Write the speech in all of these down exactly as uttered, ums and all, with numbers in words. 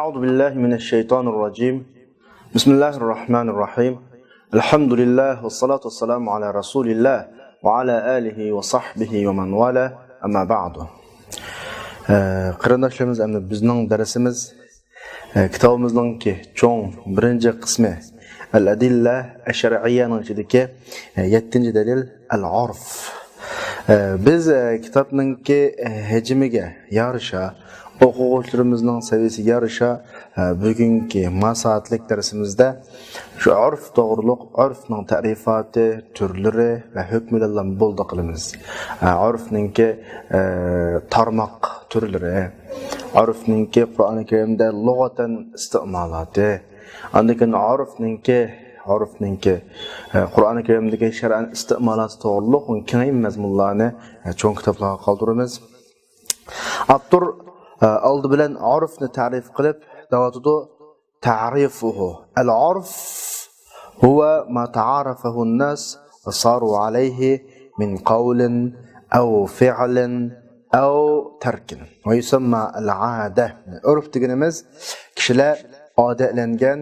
أعوذ بالله من الشيطان الرجيم. بسم الله الرحمن الرحيم. الحمد لله والصلاة والسلام على رسول الله وعلى آله وصحبه ومن والاه. أما بعد. ئە، قېرىنداشلىرىمىز، ئەمدى بىزنىڭ دەرسىمىز، ئە، كىتابىمىزنىڭكى چوڭ بىرىنچى قىسمى، ئەل-ئەدىللە ئەششەرئىيەنىڭ ئىچىدىكى، ئە، يەتتىنچى دەلىل، ئەل-ئۇرف. ئە، بىز، ئە، كىتابنىڭكى، ئە، ھەجمىگە يارىشا، ئوقۇغۇچىلىرىمىزنىڭ سەۋىيەسىگە يارىشا، ئە، بۈگۈنكى ماسائەتلىك دەرسىمىزدە شۇ ئۇرف توغرۇلۇق، ئۇرفنىڭ تەرىپاتى، تۈرلىرى ۋە ھۆكمى بىلەن بولدى قىلىمىز. ئە، ئۇرفنىڭكى، ئە، تارماق تۈرلىرى، ئۇرفنىڭكى قۇرئانى كەرىمدە لۇغەتەن ئىستېمالاتى، ئاندىن كېيىن ئۇرفنىڭكى، ئۇرفنىڭكى، ئە، قۇرئانى كەرىمدىكى شەرئەن ئىستېمالاتى توغرۇلۇق كېڭەيمە مەزمۇنلارنى، ئە، چوڭ كىتابلارغا قالدۇرىمىز. ئاپتور، ئە، ئالدى بىلەن ئۇرفنى تەرىپ قىلىپ دەۋاتىدۇ. تعريفه. العرف هو ما تعارفه الناس وصاروا عليه من قول أو فعل أو ترك ويسمى العادة. ئۇرف دېگىنىمىز كىشىلەر ئادەتلەنگەن،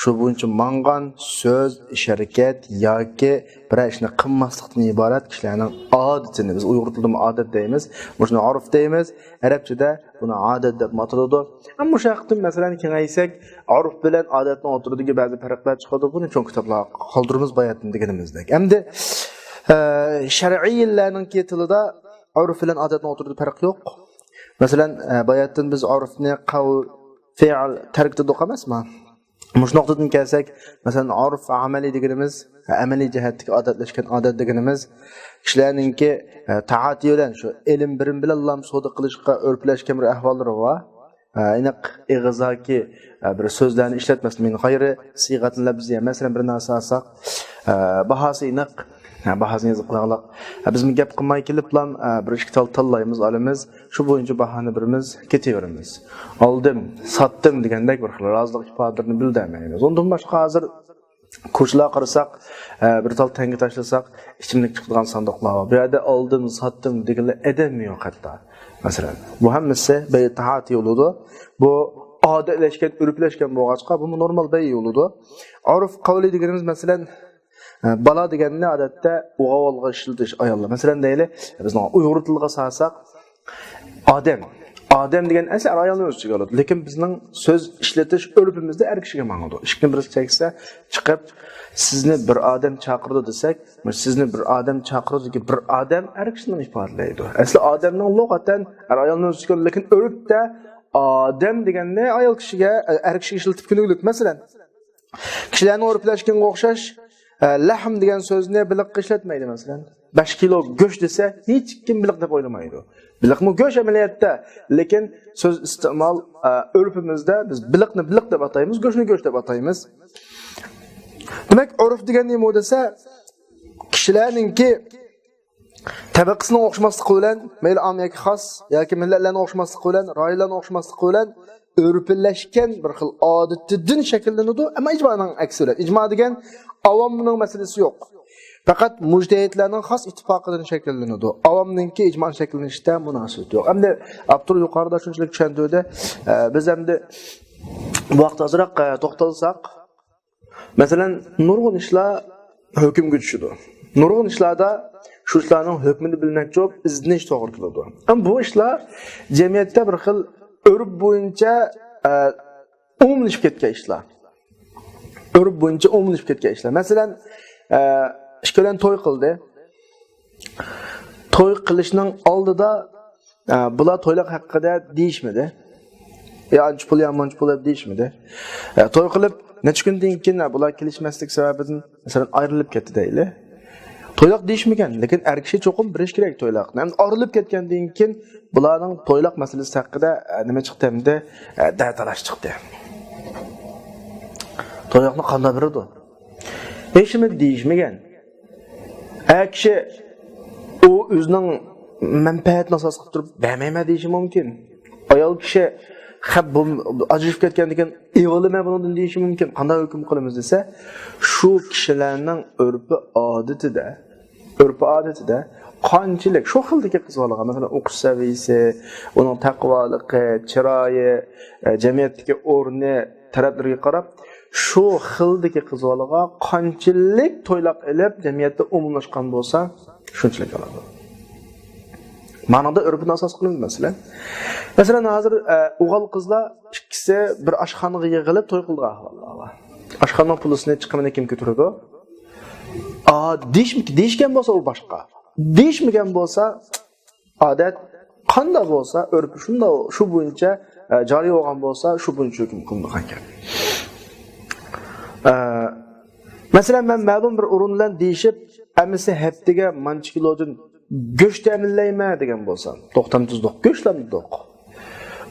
شۇ بويىچە ماڭغان سۆز، ھەرىكەت ياكى بىرەر ئىشنى قىلماسلىقتىن ئىبارەت كىشىلەرنىڭ ئادىتىنى، بىز ئۇيغۇر تىلىدىمۇ ئادەت دەيمىز، مۇشۇنى ئۇرف دەيمىز، ئەرەبچىدە بۇنى ئادەت دەپ ئاتىلىدۇ. ئەمما مۇشۇ ھەقتىن مەسىلەن كېڭەيسەك، ئۇرف بىلەن ئادەتنىڭ ئوتتۇرىدىكى بەزى پەرقلەر چىقىدۇ. بۇنى چوڭ كىتابلارغا قالدۇرىمىز باياتىن دېگىنىمىزدەك. ئەمدى، ئە، شەرئىيلەرنىڭكى تىلىدا ئۇرف بىلەن ئادەتنىڭ ئوتتۇرىدا پەرق يوق. مەسىلەن، ئە، باياتىن بىز ئۇرفنى قەۋل، فېئىل، تەرك دېدۇق ئەمەسمۇ؟ مۇشۇ نۇقتىدىن كەلسەك، مەسىلەن، ئۇرف ئەمەلىي دېگىنىمىز، ئەمەلىي جەھەتتىكى ئادەتلەشكەن ئادەت دېگىنىمىز، كىشىلەرنىڭكى، ئە، تائاتى بىلەن شۇ ئېلىم بىرىم بىلەنلا سودا قىلىشقا ئۆرپلەشكەن بىر ئەھۋاللىرى بار. ئە، ئېنىق ئېغىزدىكى، ئە، بىر سۆزلەرنى ئىشلەتمەستىن غەيرى سىيغەتىن لەپزىيە. مەسىلەن، بىر نەرسە ئالساق، ئە، باھاسى ئېنىق، ئە، باھاسىنى يېزىپ قويغانلىق. ئە، بىزمۇ گەپ قىلماي كېلىپلا، ئە، بىر ئىككى تال تاللايمىز، ئالىمىز. شۇ بويىچە باھانى بېرىمىز، كېتىۋېرىمىز. ئالدىم، ساتتىم دېگەندەك بىر خىل رازىلىق ئىپادىلىرىنى بىلدۈرمەيمىز. ئۇندىن باشقا ھازىر كوچىلارغا قارىساق، ئە، بىر تال تەڭگە تاشلىساق، ئىچىملىك چىقىدىغان ساندۇقلار بار. بۇ يەردە ئالدىم، ساتتىم دېگىلى ئادەممۇ يوق ھەتتا. مەسىلەن، بۇ ھەممىسى بەي تائاتى بولىدۇ. بۇ ئادەتلەشكەن، ئۆرپلەشكەن بولغاچقا، بۇمۇ نورمال بەي بولىدۇ. ئۇرف قەۋلى دېگىنىمىز، مەسىلەن، ئە، بالا دېگەننى ئادەتتە ئوغۇل ئىشلىتىش ئاياللار. مەسىلەن، دەيلى، بىزنىڭ ئۇيغۇر تىلىغا سالساق، ئادەم. ئادەم دېگەن ئەسلى ئايالنى ئۆز ئىچىگە ئالىدۇ. لېكىن بىزنىڭ سۆز ئىشلىتىش ئۆرپىمىزدە ئەر كىشىگە ماڭىدۇ. ئىشىكنى بىرسى چەكسە، چىقىپ، سىزنى بىر ئادەم چاقىرىدۇ دېسەك، سىزنى بىر ئادەم چاقىرىدۇكى بىر ئادەم ئەر كىشىنى ئىپادىلەيدۇ. ئەسلى ئادەمنىڭ لۇغەتەن ئەر ئايالنى ئۆز ئىچىگە ئالىدۇ. لېكىن ئۆرپتە ئادەم دېگەننى ئايال كىشىگە، ئەر كىشىگە ئىشلىتىپ كۈنۈگلۈك. مەسىلەن، كىشىلەرنىڭ ئۆرپلەشكىنىگە ئوخشاش، ئە، لەھم دېگەن سۆزنى بېلىققا ئىشلەتمەيدۇ، مەسىلەن. بەش كىلو گۆش دېسە، ھېچكىم بېلىق دەپ ئويلىمايدۇ. بېلىقمۇ گۆش ئەمەلىيەتتە، لېكىن سۆز ئىستېمال، ئە، ئۆرپىمىزدە بىز بېلىقنى بېلىق دەپ ئاتايمىز، گۆشنى گۆش دەپ ئاتايمىز. دېمەك، ئۇرف دېگەن نېمە دېسە، كىشىلەرنىڭكى تەبىقىسىنىڭ ئوخشىماسلىقى بىلەن، مەيلى ئام ياكى خاس، ياكى مىللەتلەرنىڭ ئوخشىماسلىقى بىلەن، رايونلارنىڭ ئوخشىماسلىقى بىلەن ئۆرپلەشكەن بىر خىل ئادىتىدىن شەكىللىنىدۇ. ئەمما ئىجمانىڭ ئەكسى بىلەن. ئىجما دېگەن ئاۋامنىڭ مەسىلىسى يوق. پەقەت مۇجتەھىدلەرنىڭ خاس ئىتتىپاقىدىن شەكىللىنىدۇ. ئاۋامنىڭكى ئىجما شەكىللىنىشىدە مۇناسىۋىتى يوق. ئەمدى ئاپتور يۇقىرىدا شۇنچىلىك چۈشەندۈردى. ئە، بىز ئەمدى بۇ ھەقتە ئازراق، ئە، توختالساق، مەسىلەن، نۇرغۇن ئىشلار ھۆكۈمگە چۈشىدۇ. نۇرغۇن ئىشلاردا شۇ ئىشلارنىڭ ھۆكمىنى بىلمەكچى بولۇپ ئىزدىنىش توغرا كېلىدۇ. ئەمما بۇ ئىشلار جەمئىيەتتە بىر خىل ئۆرپ بويىچە، ئە، ئومۇملىشىپ كەتكەن ئىشلار. ئۆرپ بويىچە ئومۇملىشىپ كەتكەن ئىشلار. مەسىلەن، ئە، ئىككىيلەن توي قىلدى. توي قىلىشنىڭ ئالدىدا، ئە، بۇلار تويلۇق ھەققىدە دېيىشمىدى. يا ئانچە پۇل، يا مۇنچە پۇل دەپ دېيىشمىدى. ئە، توي قىلىپ نەچچە كۈندىن كېيىن، ئە، بۇلار كېلىشمەسلىك سەۋەبىدىن، مەسىلەن، ئايرىلىپ كەتتى دەيلى. تويلۇق دېيىشمىگەن، لېكىن ئەر كىشى چوقۇم بېرىش كېرەك تويلۇقنى. ئەمدى ئايرىلىپ كەتكەندىن كېيىن بۇلارنىڭ تويلۇق مەسىلىسى ھەققىدە، ئە، نېمە چىقتى ئەمدى؟ ئە، دەتالاش چىقتى. تويلۇقنى قانداق بېرىدۇ؟ ھېچنېمە دېيىشمىگەن. ئەر كىشى ئۇ ئۆزىنىڭ مەنپەئەتىنى ئاساس قىلىپ تۇرۇپ بەرمەيمەن دېيىشى مۇمكىن. ئايال كىشى خەپ بۇ ئاجرىشىپ كەتكەندىن كېيىن ئېلىۋالىمەن بۇنىڭدىن دېيىشى مۇمكىن. قانداق ھۆكۈم قىلىمىز دېسە، شۇ كىشىلەرنىڭ ئۆرپى ئادىتىدە، ئۆرپى ئادىتىدە قانچىلىك شۇ خىلدىكى قىز بالىغا، مەسىلەن، ئوقۇش سەۋىيىسى، ئۇنىڭ تەقۋالىقى، چىرايى، ئە، جەمئىيەتتىكى ئورنى تەرەپلىرىگە قاراپ، شۇ خىلدىكى قىز بالىغا قانچىلىك تويلاق ئېلىپ، جەمئىيەتتە ئومۇملاشقان بولسا، شۇنچىلىك ئالىدۇ. مانىڭدا ئۆرپىنى ئاساس قىلىمىز، مەسىلەن. مەسىلەن، ھازىر، ئە، ئوغۇل قىزلار ئىككىسى بىر ئاشخانىغا يىغىلىپ توي قىلىدىغان ئەھۋاللار بار. ئاشخانىنىڭ پۇلىسىنى، چىقىمىنى كىم كۆتۈرىدۇ؟ ئا، دېيىش-، دېيىشكەن بولسا ئۇ باشقا. دېيىشمىگەن بولسا، ئادەت قانداق بولسا، ئۆرپ شۇنداق، شۇ بويىچە، ئە، جارى بولغان بولسا، شۇ بويىچە ھۆكۈم قىلىنىدىغان گەپ. ئە، مەسىلەن، مەن مەلۇم بىر ئورۇن بىلەن دېيىشىپ، ئەمىسە ھەپتىگە مانچە كىلودىن گۆش تەمىنلەيمەن دېگەن بولسام، توختامسىز دوق، گۆشلەمدۇق.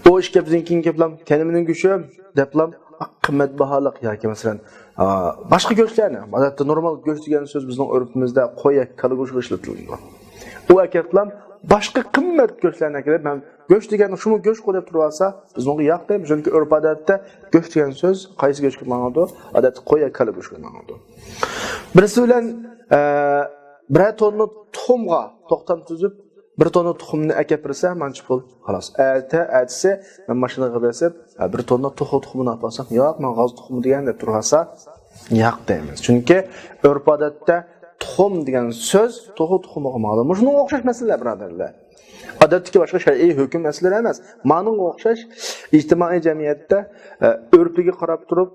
ئۇ ئىككى ھەپتىدىن كېيىن كېلىپلام، كەنە مېنىڭ گۆشۈم دەپلام، قىممەت باھالىق ياكى، مەسىلەن، ئا، باشقا گۆشلەرنى، ئادەتتە نورمال گۆش دېگەن سۆز بىزنىڭ ئۆرپىمىزدە قوي ياكى كالا گۆشىگە ئىشلىتىلىدۇ. ئۇ ئەكەپلام باشقا قىممەت گۆشلەرنى ئەكېلىپ، مەن گۆش دېگەن شۇمۇ گۆشقۇ دەپ تۇرۇۋالسا، بىز ئۇنىڭغا ياق دەيمىز. چۈنكى ئۆرپ-ئادەتتە گۆش دېگەن سۆز قايسى گۆشكە ماڭىدۇ؟ ئادەتتە قوي ياكى كالا گۆشىگە ماڭىدۇ. بىرسى بىلەن، ئە، بىرەر توننا تۇخۇمغا توختام تۈزۈپ، بىر توننا تۇخۇمنى ئەكەپ بەرسە، مانچە پۇل. خالاس. ئەتە، ئەتىسى مەن ماشىنىغا بېسىپ، ھە، بىر توننا توخۇ تۇخۇمىنى ئاپارسام، ياق، مەن غاز تۇخۇمى دېگەن دەپ تۇرۇۋالسا، ياق دەيمىز. چۈنكى ئۆرپ-ئادەتتە تۇخۇم دېگەن سۆز توخۇ تۇخۇمىغا ماڭىدۇ. مۇشۇنىڭغا ئوخشاش مەسىلىلەر، بۇرادەرلەر. ئادەتتىكى باشقا شەرئىي ھۆكۈم مەسىلىلىرى ئەمەس. مانىڭغا ئوخشاش ئىجتىمائىي جەمئىيەتتە، ئە، ئۆرپىگە قاراپ تۇرۇپ،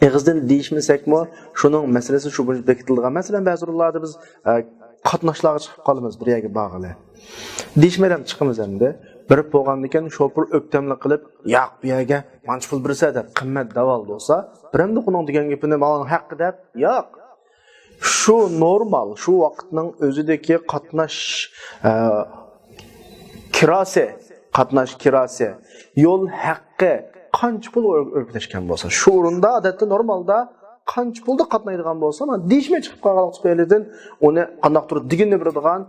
ئېغىزدىن دېيىشمىسەكمۇ، شۇنىڭ مەسىلىسى شۇ بويىچە بېكىتىلىدىغان. مەسىلەن، بەزى ئورۇنلاردا بىز، ئە، قاتناشلارغا چىقىپ قالىمىز، بىر يەرگە بارغىلى. دېيىشمەيلى چىقىمىز ئەمدى. بېرىپ بولغاندىكىن، شوپۇر ئۆكتەملىك قىلىپ، ياق، بۇ يەرگە مانچە پۇل بېرىسە دەپ، قىممەت دەۋالدى بولسا، بېرەمدۇق ئۇنىڭ دېگەن گېپىنى، ماڭا ھەققى دەپ، ياق. شۇ نورمال، شۇ ۋاقىتنىڭ ئۆزىدىكى قاتناش، ئە، كىراسى، قاتناش كىراسى، يول ھەققى قانچە پۇل ئۆر-، ئۆرپلەشكەن بولسا، شۇ ئورۇندا ئادەتتە نورمالدا قانچە پۇلدا قاتنايدىغان بولسا، مانا دېيىشمەي چىقىپ قالغانلىق تۈپەيلىدىن ئۇنى قانداقتۇر دېگىنىنى بېرىدىغان،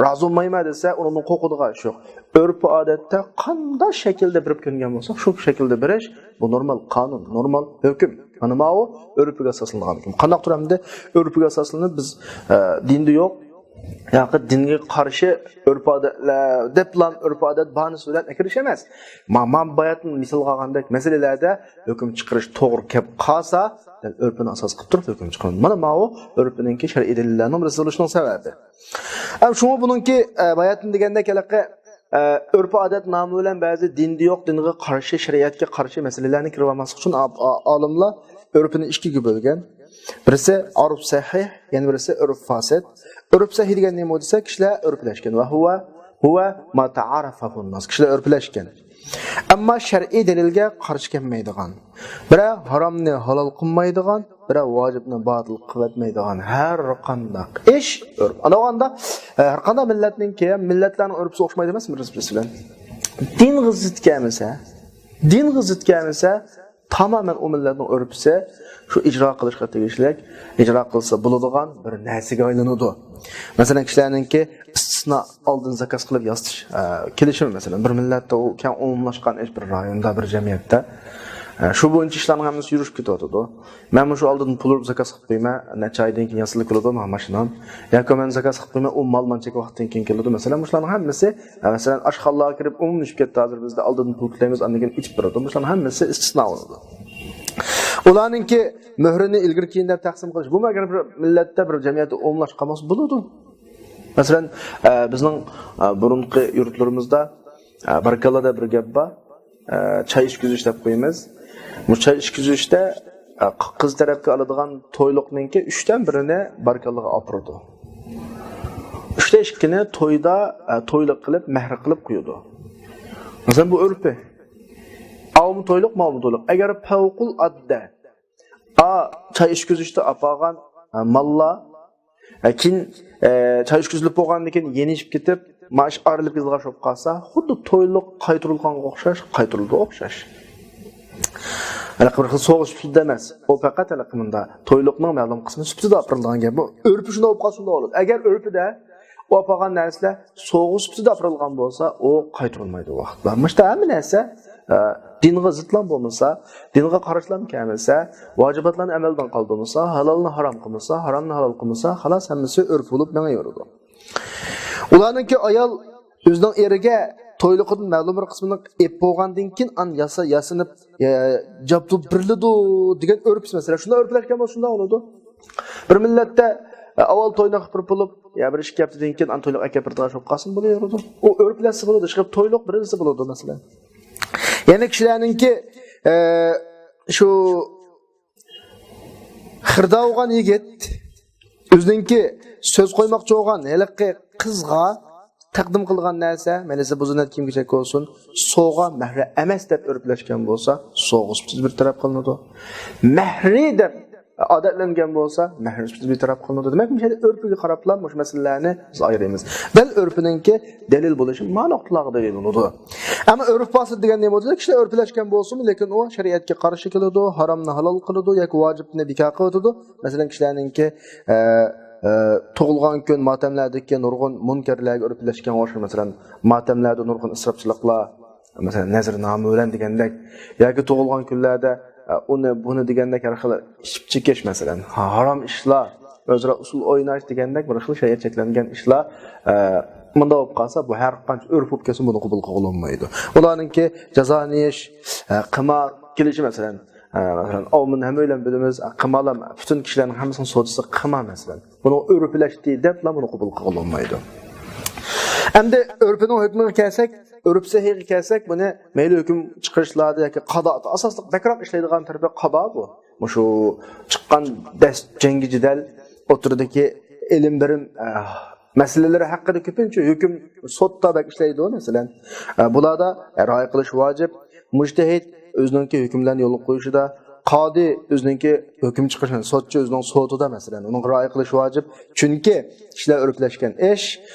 رازى بولمايمەن دېسە، ئۇنىڭدىن قورقىدىغان ئىش يوق. ئۆرپ-ئادەتتە قانداق شەكىلدە بېرىپ كۆنگەن بولسا، شۇ شەكىلدە بېرىش، بۇ نورمال قانۇن، نورمال ھۆكۈم. مانا ماۋۇ ئۆرپىگە ئاساسلىنىدىغان ھۆكۈم. قانداقتۇر ئەمدى ئۆرپىگە ئاساسلىنىپ بىز، ئە، دىندا يوق، ياقى دىنغا قارشى ئۆرپ-ئادەتلەر دەپلا ئۆرپ-ئادەت باھانىسى بىلەن ئەكىرىش ئەمەس. ما-، ما باياتىن مىسالغا ئالغاندەك مەسىلىلەردە ھۆكۈم چىقىرىش توغرا كەپ قالسا، دەل ئۆرپىنى ئاساس قىلىپ تۇرۇپ ھۆكۈم چىقىرىلىدۇ. مانا ماۋۇ ئۆرپىنىڭكى شەرئىي دەلىللەرنىڭ بىرسى بولۇشىنىڭ سەۋەبى. ئەم، شۇڭا بۇنىڭكى، ئە، باياتىن دېگەندەك ھېلىقى، ئە، ئۆرپ-ئادەت نامى بىلەن بەزى دىندا يوق، دىنغا قارشى، شەرىئەتكە قارشى مەسىلىلەرنى كىرىۋالماسلىق ئۈچۈن ئا-، ئا-، ئالىملار ئۆرپىنى ئىككىگە بۆلگەن. بىرسى ئۆرپ سەھىھ، يەنە بىرسى ئۆرپ فاسىد. ئۆرپ سەھىھ دېگەن نېمە دېسە، كىشىلەر ئۆرپلەشكەن. ۋە ھۇۋە، ھۇۋە ما تەئارەفەھۇن ناس. كىشىلەر ئۆرپلەشكەن. ئەمما شەرئىي دەلىلگە قارشى كەلمەيدىغان، بىرەر ھارامنى ھالال قىلمايدىغان، بىرەر ۋاجىپنى باتىل قىلىۋەتمەيدىغان ھەر قانداق ئىش ئۆرپ. ئانا بولغاندا، ئە، ھەر قانداق مىللەتنىڭكى، مىللەتلەرنىڭ ئۆرپىسى ئوخشىمايدۇ ئەمەسمۇ، بىر-بىرسى بىلەن؟ دىنغا زىت كەلمىسە، دىنغا زىت كەلمىسە، تامامەن ئۇ مىللەتنىڭ ئۆرپىسى شۇ ئىجرا قىلىشقا تېگىشلىك، ئىجرا قىلسا بولىدىغان بىر نەرسىگە ئايلىنىدۇ. مەسىلەن، كىشىلەرنىڭكى ئىستىسنا، ئالدىن زاكاز قىلىپ ياسىتىش، ئە، كېلىشىمى، مەسىلەن، بىر مىللەتتە ئۇ كەڭ ئومۇملاشقان ئىش، بىر رايوندا، بىر جەمئىيەتتە، ئە، شۇ بويىچە ئىشلارنىڭ ھەممىسى يۈرۈشۈپ كېتىۋاتىدۇ. مەنمۇ شۇ ئالدىن پۇل ئۇرۇپ زاكاز قىلىپ قويىمەن، نەچچە ئايدىن كېيىن ياسىلىپ كېلىدۇ مانا ماشىنام. ياكى مەن زاكاز قىلىپ قويىمەن، ئۇ مال مانچە ۋاقىتتىن كېيىن كېلىدۇ. مەسىلەن، مۇشۇلارنىڭ ھەممىسى، ئە، مەسىلەن، ئاشخانىلارغا كىرىپ ئومۇملىشىپ كەتتى. ھازىر بىزدە ئالدىن پۇل تىلەيمىز، ئاندىن كېيىن ئېچىپ بېرىدۇ. مۇشۇلارنىڭ ھەممىسى ئىستىسنا بولىدۇ. ئۇلارنىڭكى مۆھرىنى ئىلگىرى كېيىن دەپ تەقسىم قىلىش، بۇمۇ ئەگەر بىر مىللەتتە، بىر جەمئىيەتتە ئومۇملاشقان بولسا بولىدۇ. مەسىلەن، ئە، بىزنىڭ، ئە، بۇرۇنقى يۇرتلىرىمىزدا، ئە، باركاللا دەپ بىر گەپ بار. ئە، چاي ئىچكۈزۈش دەپ قويىمىز. بۇ چاي ئىچكۈزۈشتە، ئە، ق-، قىز تەرەپكە ئالىدىغان تويلۇقنىڭكى ئۈچتىن بىرىنى باركاللىغا ئاپىرىدۇ. ئۈچتە ئىككىنى تويدا، ئە، تويلۇق قىلىپ، مەھرى قىلىپ قويىدۇ. مەسىلەن، بۇ ئۆرپى. ئاۋمۇ تويلۇق، ماۋمۇ تويلۇق. ئەگەر پەۋقۇل ئاددە، ئا، چاي ئىچكۈزۈشتە ئاپارغان، ئە، ماللار، ئە، كېيىن، ئە، چاي ئىچكۈزۈلۈپ بولغاندىن كېيىن يېنىشىپ كېتىپ، مانا ئىش ئايرىلىپ يىلغا شوپ قالسا، خۇددى تويلۇق قايتۇرۇلغانغا ئوخشاش، قايتۇرۇلدى ئوخشاش. ھېلىقى بىر خىل سوغۇش سۈپىتىدە ئەمەس. ئۇ پەقەت ھېلىقى مۇندا تويلۇقنىڭ مەلۇم قىسمى سۈپىتىدە ئاپىرىلىدىغان گەپ. بۇ ئۆرپى شۇنداق بولۇپ قالسا شۇنداق بولىدۇ. ئەگەر ئۆرپىدە ئۇ ئاپارغان نەرسىلەر سوغۇش سۈپىتىدە ئاپىرىلغان بولسا، ئۇ قايتۇرۇلمايدۇ ۋاقىت بار. مۇشۇ ھەممە نەرسە، ئە، دىنغا زىتلام بولمىسا، دىنغا قارشىلام كەلمىسە، ۋاجىباتلارنى ئەمەلدىن قالدۇرمىسا، ھالالنى ھارام قىلمىسا، ھارامنى ھالال قىلمىسا، خالاس، ھەممىسى ئۆرپ بولۇپ مېڭىۋېرىدۇ. ئۇلارنىڭكى ئايال ئۆزىنىڭ ئېرىگە تويلۇقىدىن مەلۇم بىر قىسمىنى ئېلىپ بولغاندىن كېيىن، ئان ياسا-، ياسىنىپ، ئە، جابدۇ بېرىلىدۇ دېگەن ئۆرپ، مەسىلەن، شۇنداق ئۆرپلەشكەن بولسا شۇنداق بولىدۇ. بىر مىللەتتە، ئە، ئاۋۋال توينى قىلىپ بولۇپ، يا بىر ئىككى ھەپتىدىن كېيىن ئان تويلۇق ئەكەپ بېرىدىغان بولۇپ قالسىمۇ بولىۋېرىدۇ. ئۇ ئۆرپلەشسە بولىدۇ، ئىشقىلىپ تويلۇق بېرىلسە بولىدۇ، مەسىلەن. يەنە كىشىلەرنىڭكى، ئە، شۇ خېرىدار بولغان يىگىت ئۆزىنىڭكى سۆز قويماقچى بولغان ھېلىقى قىزغا تەقدىم قىلغان نەرسە، مەيلى بۇ زىننەت كىيىم-كېچەك بولسۇن، سوۋغا مەھرى ئەمەس دەپ ئۆرپلەشكەن بولسا، سوۋغا سۈپىتىدە بىر تەرەپ قىلىنىدۇ. مەھرى دەپ ئادەتلەنگەن بولسا، مەھرى سۈپىتىدە بىر تەرەپ قىلىنىدۇ. دېمەك، مۇشۇ يەردە ئۆرپىگە قاراپلا مۇشۇ مەسىلىلەرنى بىز ئايرىيمىز. دەل ئۆرپىنىڭكى دەلىل بولۇشى مانا نۇقتىلارغا دەلىل بولىدۇ. ئەمما ئۆرپ پاسىد دېگەن نېمە بولىدۇ؟ كىشىلەر ئۆرپلەشكەن بولسىمۇ، لېكىن ئۇ شەرىئەتكە قارشى كېلىدۇ، ھارامنى ھالال قىلىدۇ ياكى ۋاجىپنى بىكار قىلىۋېتىدۇ. مەسىلەن، كىشىلەرنىڭكى، ئە، ئە، تۇغۇلغان كۈن، ماتەملەردىكى نۇرغۇن مۇنكەرلەرگە ئۆرپلەشكەن ئوخشاش، مەسىلەن، ماتەملەردە نۇرغۇن ئىسراپچىلىقلار، مەسىلەن، نەزرنامە بىلەن دېگەندەك، ياكى تۇغۇلغان كۈنلەردە، ئە، ئۇنى، بۇنى دېگەندەك ھەر خىل ئىچىپ چېكىش، مەسىلەن، ھا-، ھارام ئىشلار، ئۆزئارا ئۇسۇل ئويناش دېگەندەك بىر خىل شەرىئەت چەكلەنگەن ئىشلار، ئە، مۇنداق بولۇپ قالسا، بۇ ھەر قانچە ئۆرپ بولۇپ كەلسۇن، بۇنى قوبۇل قىلغىلى بولمايدۇ. ئۇلارنىڭكى جازانىيىش، ئە، قىمار كېلىشى، مەسىلەن، ئە، مەسىلەن، ئاۋمىنى ھەممەيلەن بىلىمىز، ئە، قىمارلار، پۈتۈن كىشىلەرنىڭ ھەممىسىنىڭ سودىسى قىمار، مەسىلەن. بۇنىڭ ئۆرپلەشتى دەپلا بۇنى قوبۇل قىلغىلى بولمايدۇ. ئەمدى ئۆرپىنىڭ ھۆكمىگە كەلسەك، ئۆرپ سەھىيگە كەلسەك، بۇنى مەيلى ھۆكۈم چىقىرىشلاردا ياكى قادا، ئاساسلىق بەكرەك ئىشلەيدىغان تەرىپى قادا بۇ. مۇشۇ چىققان بەس جەڭگى جېدەل ئوتتۇرىدىكى ئېلىم بېرىم، ئە، مەسىلىلىرى ھەققىدە كۆپىنچە ھۆكۈم سوتتا بەك ئىشلەيدۇ، مەسىلەن. ئە، بۇلاردا، ئە، رىئايە قىلىش ۋاجىپ. مۇجتەھىد ئۆزىنىڭكى ھۆكۈملەرنى يولغا قويۇشىدا، قادى ئۆزىنىڭكى ھۆكۈم چىقىرىشىدا، سوتچى ئۆزىنىڭ سوتىدا، مەسىلەن، ئۇنىڭغا رىئايە قىلىش ۋاجىپ. چۈنكى كىشىلەر ئۆرپلەشكەن ئىش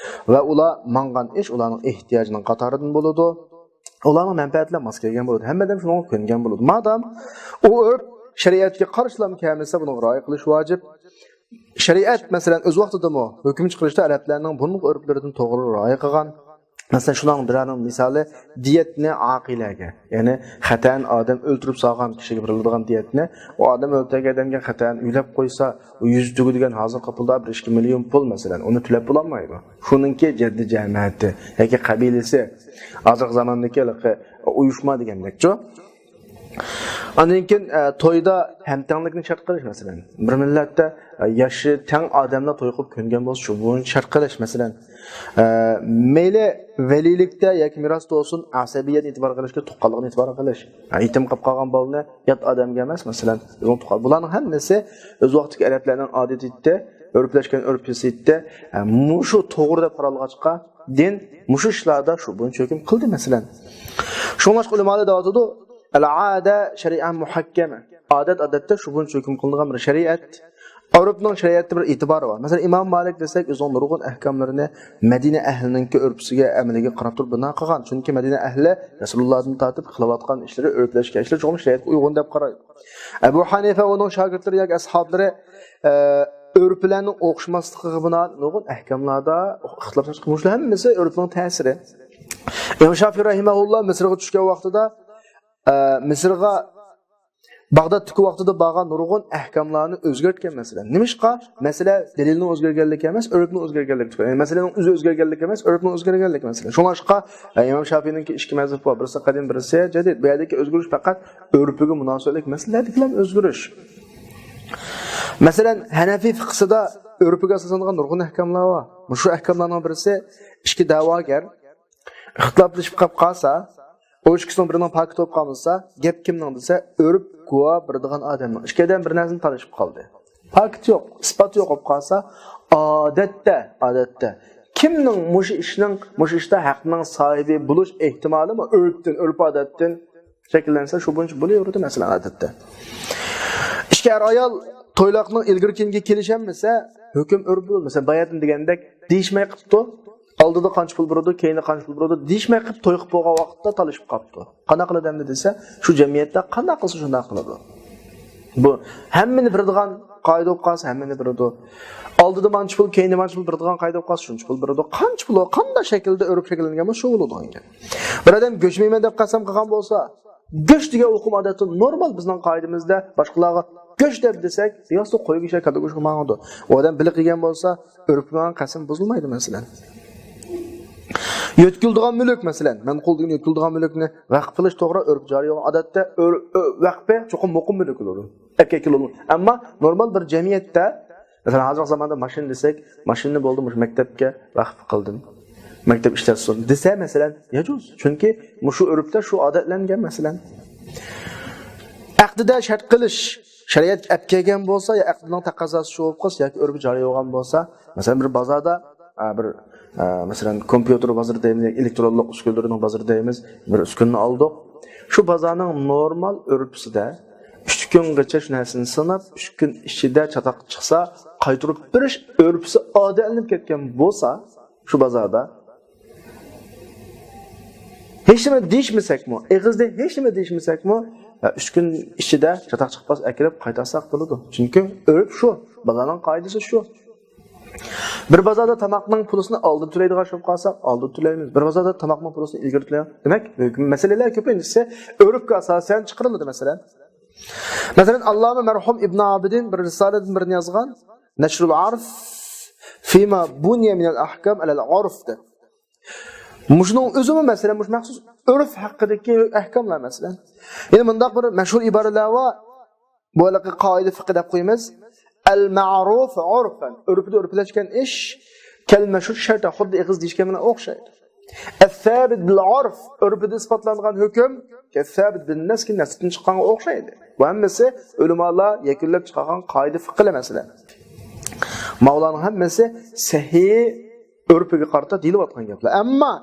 ۋە ئۇلار ماڭغان ئىش ئۇلارنىڭ ئېھتىياجىنىڭ قاتارىدىن بولىدۇ. ئۇلارنىڭ مەنپەئەتى بىلەن ماس كەلگەن بولىدۇ. ھەممە ئادەم شۇنىڭغا كۆنگەن بولىدۇ. مادام ئۇ ئۆرپ شەرىئەتكە قارشىلام كەلمىسە، بۇنىڭغا رىئايە قىلىش ۋاجىپ. شەرىئەت، مەسىلەن، ئۆز ۋاقتىدىمۇ ھۆكۈم چىقىرىشتا ئەرەبلەرنىڭ بۇرۇنقى ئۆرپلىرىدىن توغرا رىئايە قىلغان. مەسىلەن، شۇنىڭ بىرەرنىڭ مىسالى، دىيەتنى ئاقىلەگە، يەنى خەتەن ئادەم ئۆلتۈرۈپ سالغان كىشىگە بېرىلىدىغان دىيەتنى، ئۇ ئادەم ئۆلتۈرگەن ئادەمگە خەتەن ئۆلەپ قويسا، ئۇ يۈز تۈگىدىگەن ھازىرقى پۇلدا بىر ئىككى مىليون پۇل، مەسىلەن، ئۇنى تۆلەپ بولالمايدۇ. شۇنىڭكى جەددى جەمەتى ياكى قەبىلىسى، ھازىرقى زاماندىكى ھېلىقى ئۇيۇشما دېگەندەكچۇ. ئاندىن كېيىن، ئە، تويدا ھەمتەڭلىكنى شەرت قىلىش، مەسىلەن. بىر مىللەتتە، ئە، ياشى تەڭ ئادەملەر توي قىلىپ كۆنگەن بولسا، شۇ بويىچە شەرت قىلىش، مەسىلەن. ئە، مەيلى ۋەلىيلىكتە ياكى مىراستا بولسۇن، ئەسەبىيەتنى ئېتىبار قىلىشكە، تۇغقانلىقنى ئېتىبار قىلىش. ئە، يېتىم قېلىپ قالغان بالىنى يات ئادەمگە ئەمەس، مەسىلەن، ئۆزىنىڭ تۇغقان-، بۇلارنىڭ ھەممىسى ئۆز ۋاقتىدىكى ئەرەبلەرنىڭ ئادىتى ئىدى، ئۆرپلەشكەن ئۆرپ-ئادىتى ئىدى. ئە، مۇشۇ توغرا دەپ قارالغاچقا، دىن مۇشۇ ئىشلاردا شۇ بويىچە ھۆكۈم قىلدى، مەسىلەن. شۇڭلاشقا ئۆلىمالار دەۋاتىدۇ، ئەل-ئادە شەرىئە مۇھەككەمە. ئادەت، ئادەتتە شۇ بويىچە ھۆكۈم قىلىنغان بىر شەرىئەت. ئەرەبنىڭ شەرىئەتتە بىر ئېتىبارى بار. مەسىلەن، ئىمام مالىك دېسەك، ئۆزىنىڭ نۇرغۇن ئەھكاملىرىنى مەدىنە ئەھلىنىڭكى ئۆرپىسىگە، ئەمىلىگە قاراپ تۇرۇپ بىنا قىلغان. چۈنكى مەدىنە ئەھلى رەسۇلۇللاھتىن تارتىپ قىلىۋاتقان ئىشلىرى، ئۆرپلەشكەن ئىشلىرى چوقۇم شەرىئەتكە ئۇيغۇن دەپ قارايدۇ. ئەبۇ ھەنىفە، ئۇنىڭ شاگىرتلىرى ياكى ئەسھابلىرى، ئە، ئۆرپلەرنىڭ ئوخشىماسلىقىغا بىنائەن نۇرغۇن ئەھكاملاردا ئىختىلاپلاشقان. مۇشۇ ھەممىسى ئۆرپنىڭ تەسىرى. ئىمام شافىئى رەھىمەھۇللا مىسىرغا چۈشكەن ۋاقتىدا، ئە، مىسىرغا باغدادتىكى ۋاقتىدا بارغان نۇرغۇن ئەھكاملارنى ئۆزگەرتكەن، مەسىلەن. نېمىشقا؟ مەسىلە دەلىلنىڭ ئۆزگەرگەنلىكى ئەمەس، ئۆرپنىڭ ئۆزگەرگەنلىكى تۈپەيلى. يەنى مەسىلىنىڭ ئۆزى ئۆزگەرگەنلىكى ئەمەس، ئۆرپنىڭ ئۆزگەرگەنلىكى، مەسىلەن. شۇڭلاشقا، ئە، ئىمام شافىئىنىڭكى ئىككى مەزھەپ بار. بىرسى قەدىم، بىرسى جەدىد. بۇ يەردىكى ئۆزگىرىش پەقەت ئۆرپىگە مۇناسىۋەتلىك مەسىلىلەردىكىلا ئۆزگىرىش. مەسىلەن، ھەنەفىي فىقھىسىدا ئۆرپىگە ئاساسلانغان نۇرغۇن ئەھكاملار بار. مۇشۇ ئەھكاملارنىڭ بىرسى، ئىككى دەۋاگەر ئىختىلاپلىشىپ قاپ قالسا، ئۇ ئىككىسىنىڭ بىرىنىڭ پاكىتى بولۇپ قالمىسا، گەپ كىمنىڭ دېسە، ئۆرپ گۇۋاھ بېرىدىغان ئادەمنىڭ. ئىككى ئادەم بىر نەرسىنى تالىشىپ قالدى. پاكىت يوق، ئىسپات يوق بولۇپ قالسا، ئادەتتە، ئادەتتە كىمنىڭ مۇشۇ ئىشنىڭ، مۇشۇ ئىشتا ھەقنىڭ ساھىبى بولۇش ئېھتىمالىمۇ ئۆرپتىن، ئۆرپ-ئادەتتىن شەكىللەنسە، شۇ بويىچە بولۇۋېرىدۇ، مەسىلەن، ئادەتتە. ئىككى ئەر-ئايال تويلۇقنىڭ ئىلگىرى-كېيىنگە كېلىشەلمىسە، ھۆكۈم ئۆرپ بولىدۇ. مەسىلەن، باياتىن دېگەندەك دېيىشمەي قىپتۇ. ئالدىدا قانچە پۇل بېرىدۇ، كەينىدە قانچە پۇل بېرىدۇ دېيىشمەي قىپ، توي قىپ بولغان ۋاقىتتا تالىشىپ قاپتۇ. قانداق قىلىدۇ ئەمدى دېسە، شۇ جەمئىيەتتە قانداق قىلسا شۇنداق قىلىدۇ. بۇ ھەممىنى بېرىدىغان قائىدە بولۇپ قالسا، ھەممىنى بېرىدۇ. ئالدىدا مانچە پۇل، كەينىدە مانچە پۇل بېرىدىغان قائىدە بولۇپ قالسا، شۇنچە پۇل بېرىدۇ. قانچە پۇل، قانداق شەكىلدە ئۆرپ شەكىللەنگەن بولسا، شۇ بولىدىغان گەپ. بىر ئادەم گۆش يېمەيمەن دەپ قەسەم قىلغان بولسا، گۆش دېگەن ئۇقۇم ئادەتتە نورمال بىزنىڭ قائىدىمىزدە، باشقىلارغا گۆش دەپ دېسەك، ياسا قوي گۆشى، كالا گۆشى ماڭىدۇ. ئۇ ئادەم بېلىق يېگەن بولسا، ئۆرپ ماڭغان قەسەم بۇزۇلمايدۇ، مەسىلەن. يۆتكىلىدىغان مۈلۈك، مەسىلەن، مەنقۇل دېگەن يۆتكىلىدىغان مۈلۈكنى ۋەقىپ قىلىش توغرا، ئۆرپ جارى بولغان. ئادەتتە ئۆر-، ئۆ-، ۋەقپى چوقۇم مۇقىم مۈلۈك بولىدۇ. ئەپكەن كېلىدۇ. ئەمما نورمال بىر جەمئىيەتتە، مەسىلەن، ھازىرقى زاماندا ماشىنا دېسەك، ماشىنىنى بولدى، مۇشۇ مەكتەپكە ۋەقىپ قىلدىم. مەكتەپ ئىشلەتسۇن دېسە، مەسىلەن، يەجۇز. چۈنكى مۇشۇ ئۆرپتە شۇ ئادەتلەنگەن، مەسىلەن. ئەقدىدە شەرت قىلىش، شەرىئەتكە ئەپ كەلگەن بولسا، يا ئەقدىنىڭ تەقەززاسى شۇ بولۇپ قالسا، ياكى ئۆرپى جارى بولغان بولسا، مەسىلەن، بىر بازاردا، ئا، بىر، ئا، مەسىلەن، كومپيۇتېر بازىرى دەيمىز، ياكى ئېلېكترونلۇق ئۈسكۈنىلىرىنىڭ بازىرى دەيمىز، بىر ئۈسكۈنىنى ئالدۇق. شۇ بازارنىڭ نورمال ئۆرپىسىدە ئۈچ كۈنگىچە شۇ نەرسىنى سىناپ، ئۈچ كۈن ئىچىدە چاتاق چىقسا، قايتۇرۇپ بېرىش ئۆرپىسى ئادەتلىنىپ كەتكەن بولسا، شۇ بازاردا ھېچنېمە دېيىشمىسەكمۇ، ئېغىزدىن ھېچنېمە دېيىشمىسەكمۇ، ئۈچ كۈن ئىچىدە چاتاق چىقماس ئەكىرىپ قايتارساق بولىدۇ. چۈنكى ئۆرپ شۇ، بازارنىڭ قائىدىسى شۇ. بىر بازاردا تاماقنىڭ پۇلىسىنى ئالدىن تۆلەيدىغان ئىش بولۇپ قالسا، ئالدىن تۆلەيمىز. بىر بازاردا تاماقنىڭ پۇلىسىنى ئىلگىرى تۆلەيمىز. دېمەك، مەسىلىلەر كۆپىنچىسى ئۆرپكە ئاساسەن چىقىرىلىدۇ، مەسىلەن. مەسىلەن، ئاللامە مەرھۇم ئىبن ئابىدىن بىر رىسالىدىن بىرنى يازغان، نەشرۇل ئارف فىما بۇنىيە مىنەل ئەھكام ئەلەل ئارف دەپ. مۇشۇنىڭ ئۆزىمۇ، مەسىلەن، مۇشۇ مەخسۇس ئۆرپ ھەققىدىكى ئەھكاملار، مەسىلەن. يەنە مۇنداق بىر مەشھۇر ئىبارىلەر بار. بۇ ھېلىقى قائىدە فىقھى دەپ قويىمىز. ئەل مەئرۇف ئۇرفەن. ئۆرپىدە ئۆرپلەشكەن ئىش كەل مەشھۇر شەرتەن، خۇددى ئېغىز دېيىشكەن بىلەن ئوخشايدۇ. ئەسسابىت بىل ئۇرف. ئۆرپىدە ئىسپاتلانغان ھۆكۈم كەسسابىت بىل نەس، نەستىن چىققانغا ئوخشايدۇ. بۇ ھەممىسى ئۆلىمالار يەكۈنلەپ چىقارغان قائىدە فىقھىلەر، مەسىلەن. ماۋۇلارنىڭ ھەممىسى سەھىھ ئۆرپىگە قارىتا دېيىلىۋاتقان گەپلەر. ئەمما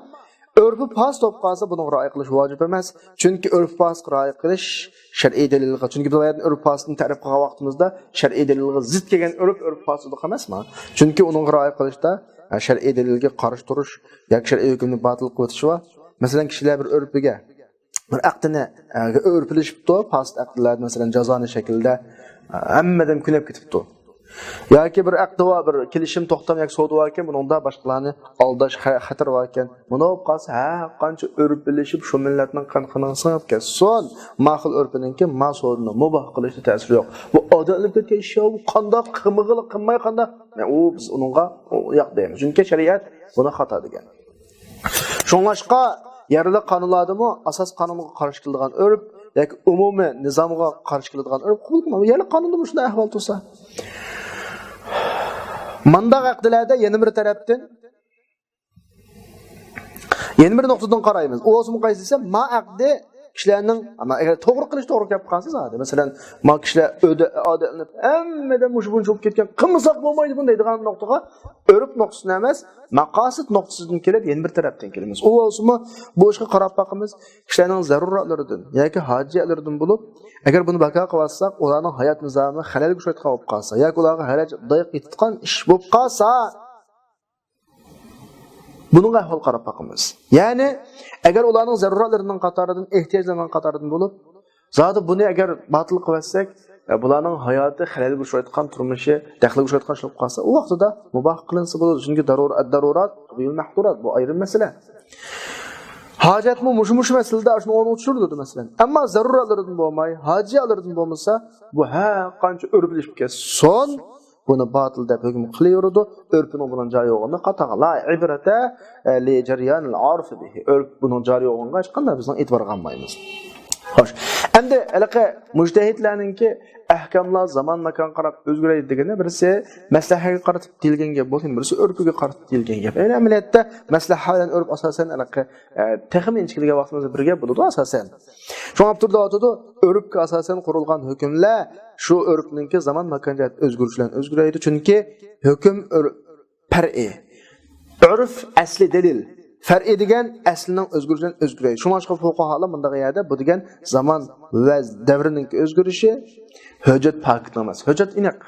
ئۆرپى پاسىت بولۇپ قالسا، بۇنىڭغا رىئايە قىلىش ۋاجىپ ئەمەس. چۈنكى ئۆرپى پاسىتقا رىئايە قىلىش شەرئىي دەلىلغا، چۈنكى بىز ئۆرپى پاسىتنى تەرىپ قىلغان ۋاقتىمىزدا، شەرئىي دەلىلغا زىت كەلگەن ئۆرپ، ئۆرپى پاسىتلىق ئەمەسمۇ؟ چۈنكى ئۇنىڭغا رىئايە قىلىشتا، ھە، شەرئىي دەلىلگە قارشى تۇرۇش ياكى شەرئىي ھۆكۈمنى باتىل قىلىۋېتىش بار. مەسىلەن، كىشىلەر بىر ئۆرپىگە، بىر ئەقدىنى، ئە، ئۆرپىلىشىپتۇ، پاسىت ئەقدىلەردە، مەسىلەن، جازانى شەكىلدە، ئە، ھەممە ئادەم كۆنۈپ كېتىپتۇ. ياكى بىر ئەقدى بار، بىر كېلىشىم، توختام ياكى سودا باركەن، بۇنىڭدا باشقىلارنى ئالداش خە-، خەتىرى باركەن. بۇنداق بولۇپ قالسا، ھە، قانچە ئۆرپىلىشىپ، شۇ مىللەتنىڭ قان قېنىغا سىڭىپ كەتسۇن، ما خىل ئۆرپىنىڭكى ما سودىنى مۇباھ قىلىشتا تەسىرى يوق. بۇ ئادەتلىنىپ كەتكەن ئىش، يا، بۇ قانداق قىلمىغىلى، قىلماي قانداق؟ يا، ئۇ، بىز ئۇنىڭغا، ئۇ، ياق دەيمىز. چۈنكى شەرىئەت بۇنى خاتا دېگەن. شۇڭلاشقا يەرلىك قانۇنلاردىمۇ ئاساس قانۇنغا قارشى كېلىدىغان ئۆرپ ياكى ئومۇمىي نىزامغا قارشى كېلىدىغان ئۆرپ قوبۇل قىلمايدۇ. يەرلىك قانۇندىمۇ شۇنداق ئەھۋال تۇرسا. مانداق ئەقدىلەردە يەنە بىر تەرەپتىن، يەنە بىر نۇقتىدىن قارايمىز. ئۇ بولسىمۇ قايسى دېسە، ما ئەقدى كىشىلەرنىڭ، ئەمما ئەگەر توغرا قىلىش توغرا كەپ قالسا زادى. مەسىلەن، ما كىشىلەر ئۆدە-، ئادەتلىنىپ، ھەممىدىن مۇشۇ بۇنچە بولۇپ كەتكەن، قىلمىساق بولمايدۇ بۇنى دەيدىغان نۇقتىغا، ئۆرپ نۇقتىسىدىن ئەمەس، مەقاسىت نۇقتىسىدىن كېلىپ، يەنە بىر تەرەپتىن كېلىمىز. ئۇ بولسىمۇ، بۇ ئىشقا قاراپ باقىمىز، كىشىلەرنىڭ زەرۇرەتلىرىدىن ياكى ھاجىيەتلىرىدىن بولۇپ، ئەگەر بۇنى بىكار قىلىۋاتساق، ئۇلارنىڭ ھايات نىزامى خەلەلگە ئۇچرايدىغان بولۇپ قالسا ياكى ئۇلارغا ھەرەج، ضايق يېتىدىغان ئىش بولۇپ قالسا، بۇنىڭغا ئەھۋال قاراپ باقىمىز. يەنى، ئەگەر ئۇلارنىڭ زەرۇرەتلىرىنىڭ قاتارىدىن، ئېھتىياجلىرىنىڭ قاتارىدىن بولۇپ، زادى بۇنى ئەگەر باتىل قىلىۋەتسەك، ئە، بۇلارنىڭ ھاياتى خەلەلگە ئۇچرايدىغان، تۇرمۇشى دەخلىگە ئۇچرايدىغان ئىش بولۇپ قالسا، ئۇ ۋاقتىدا مۇباھ قىلىنسا بولىدۇ. چۈنكى دەرۇر-، ئەد-دەرۇرات تۇبىھۇل مەھزۇرات، بۇ ئايرىم مەسىلە. ھاجەتمۇ مۇشۇ، مۇشۇ مەسىلىدە شۇنى ئورنىغا چۈشۈرۈلىدۇ، مەسىلەن. ئەمما زەرۇرەتلىرىدىن بولماي، ھاجىيەتلىرىدىن بولمىسا، بۇ ھەر قانچە ئۆرپىلىشىپ كەتسۇن، بۇنى باتىل دەپ ھۆكۈم قىلىۋېرىدۇ. ئۆرپىنىڭ بۇنىڭ جارى بولغىنىنى قاتاغان. لا ئىبرەتە، ئە، لى جەريانىل ئارفى بىھى. ئۆرپ بۇنىڭ جارى بولغىنىغا ھېچقانداق بىزنىڭ ئېتىبار قىلمايمىز. خوش. ئەمدى ھېلىقى مۇجتەھىدلەرنىڭكى ئەھكاملار زامان ماكانغا قاراپ ئۆزگىرەيدۇ دېگىنى، بىرسى مەسلىھەگە قاراپ دېيىلگەن گەپ بولسا، بىرسى ئۆرپىگە قاراپ دېيىلگەن گەپ. يەنى ئەمەلىيەتتە مەسلىھە بىلەن ئۆرپ ئاساسەن ھېلىقى، ئە، تېخىمۇ ئىنچىكىلىگەن ۋاقتىمىزدا بىر گەپ بولىدۇ ئاساسەن. شۇڭا ئاپتور دەۋاتىدۇ، ئۆرپكە ئاساسەن قۇرۇلغان ھۆكۈملەر شۇ ئۆرپنىڭكى زامان ماكان جەھەت ئۆزگىرىشى بىلەن ئۆزگىرەيدۇ. چۈنكى ھۆكۈم ئۆر-، پەرئىي. ئۆرپ ئەسلى دەلىل. پەرئىي دېگەن ئەسلىنىڭ ئۆزگىرىشى بىلەن ئۆزگىرەيدۇ. شۇڭلاشقا فۇقاھالار مۇنداق يەردە بۇ دېگەن زامان ۋە دەۋرنىڭكى ئۆزگىرىشى، ھۆججەت پاكىتنىڭ ئەمەس. ھۆججەت ئېنىق.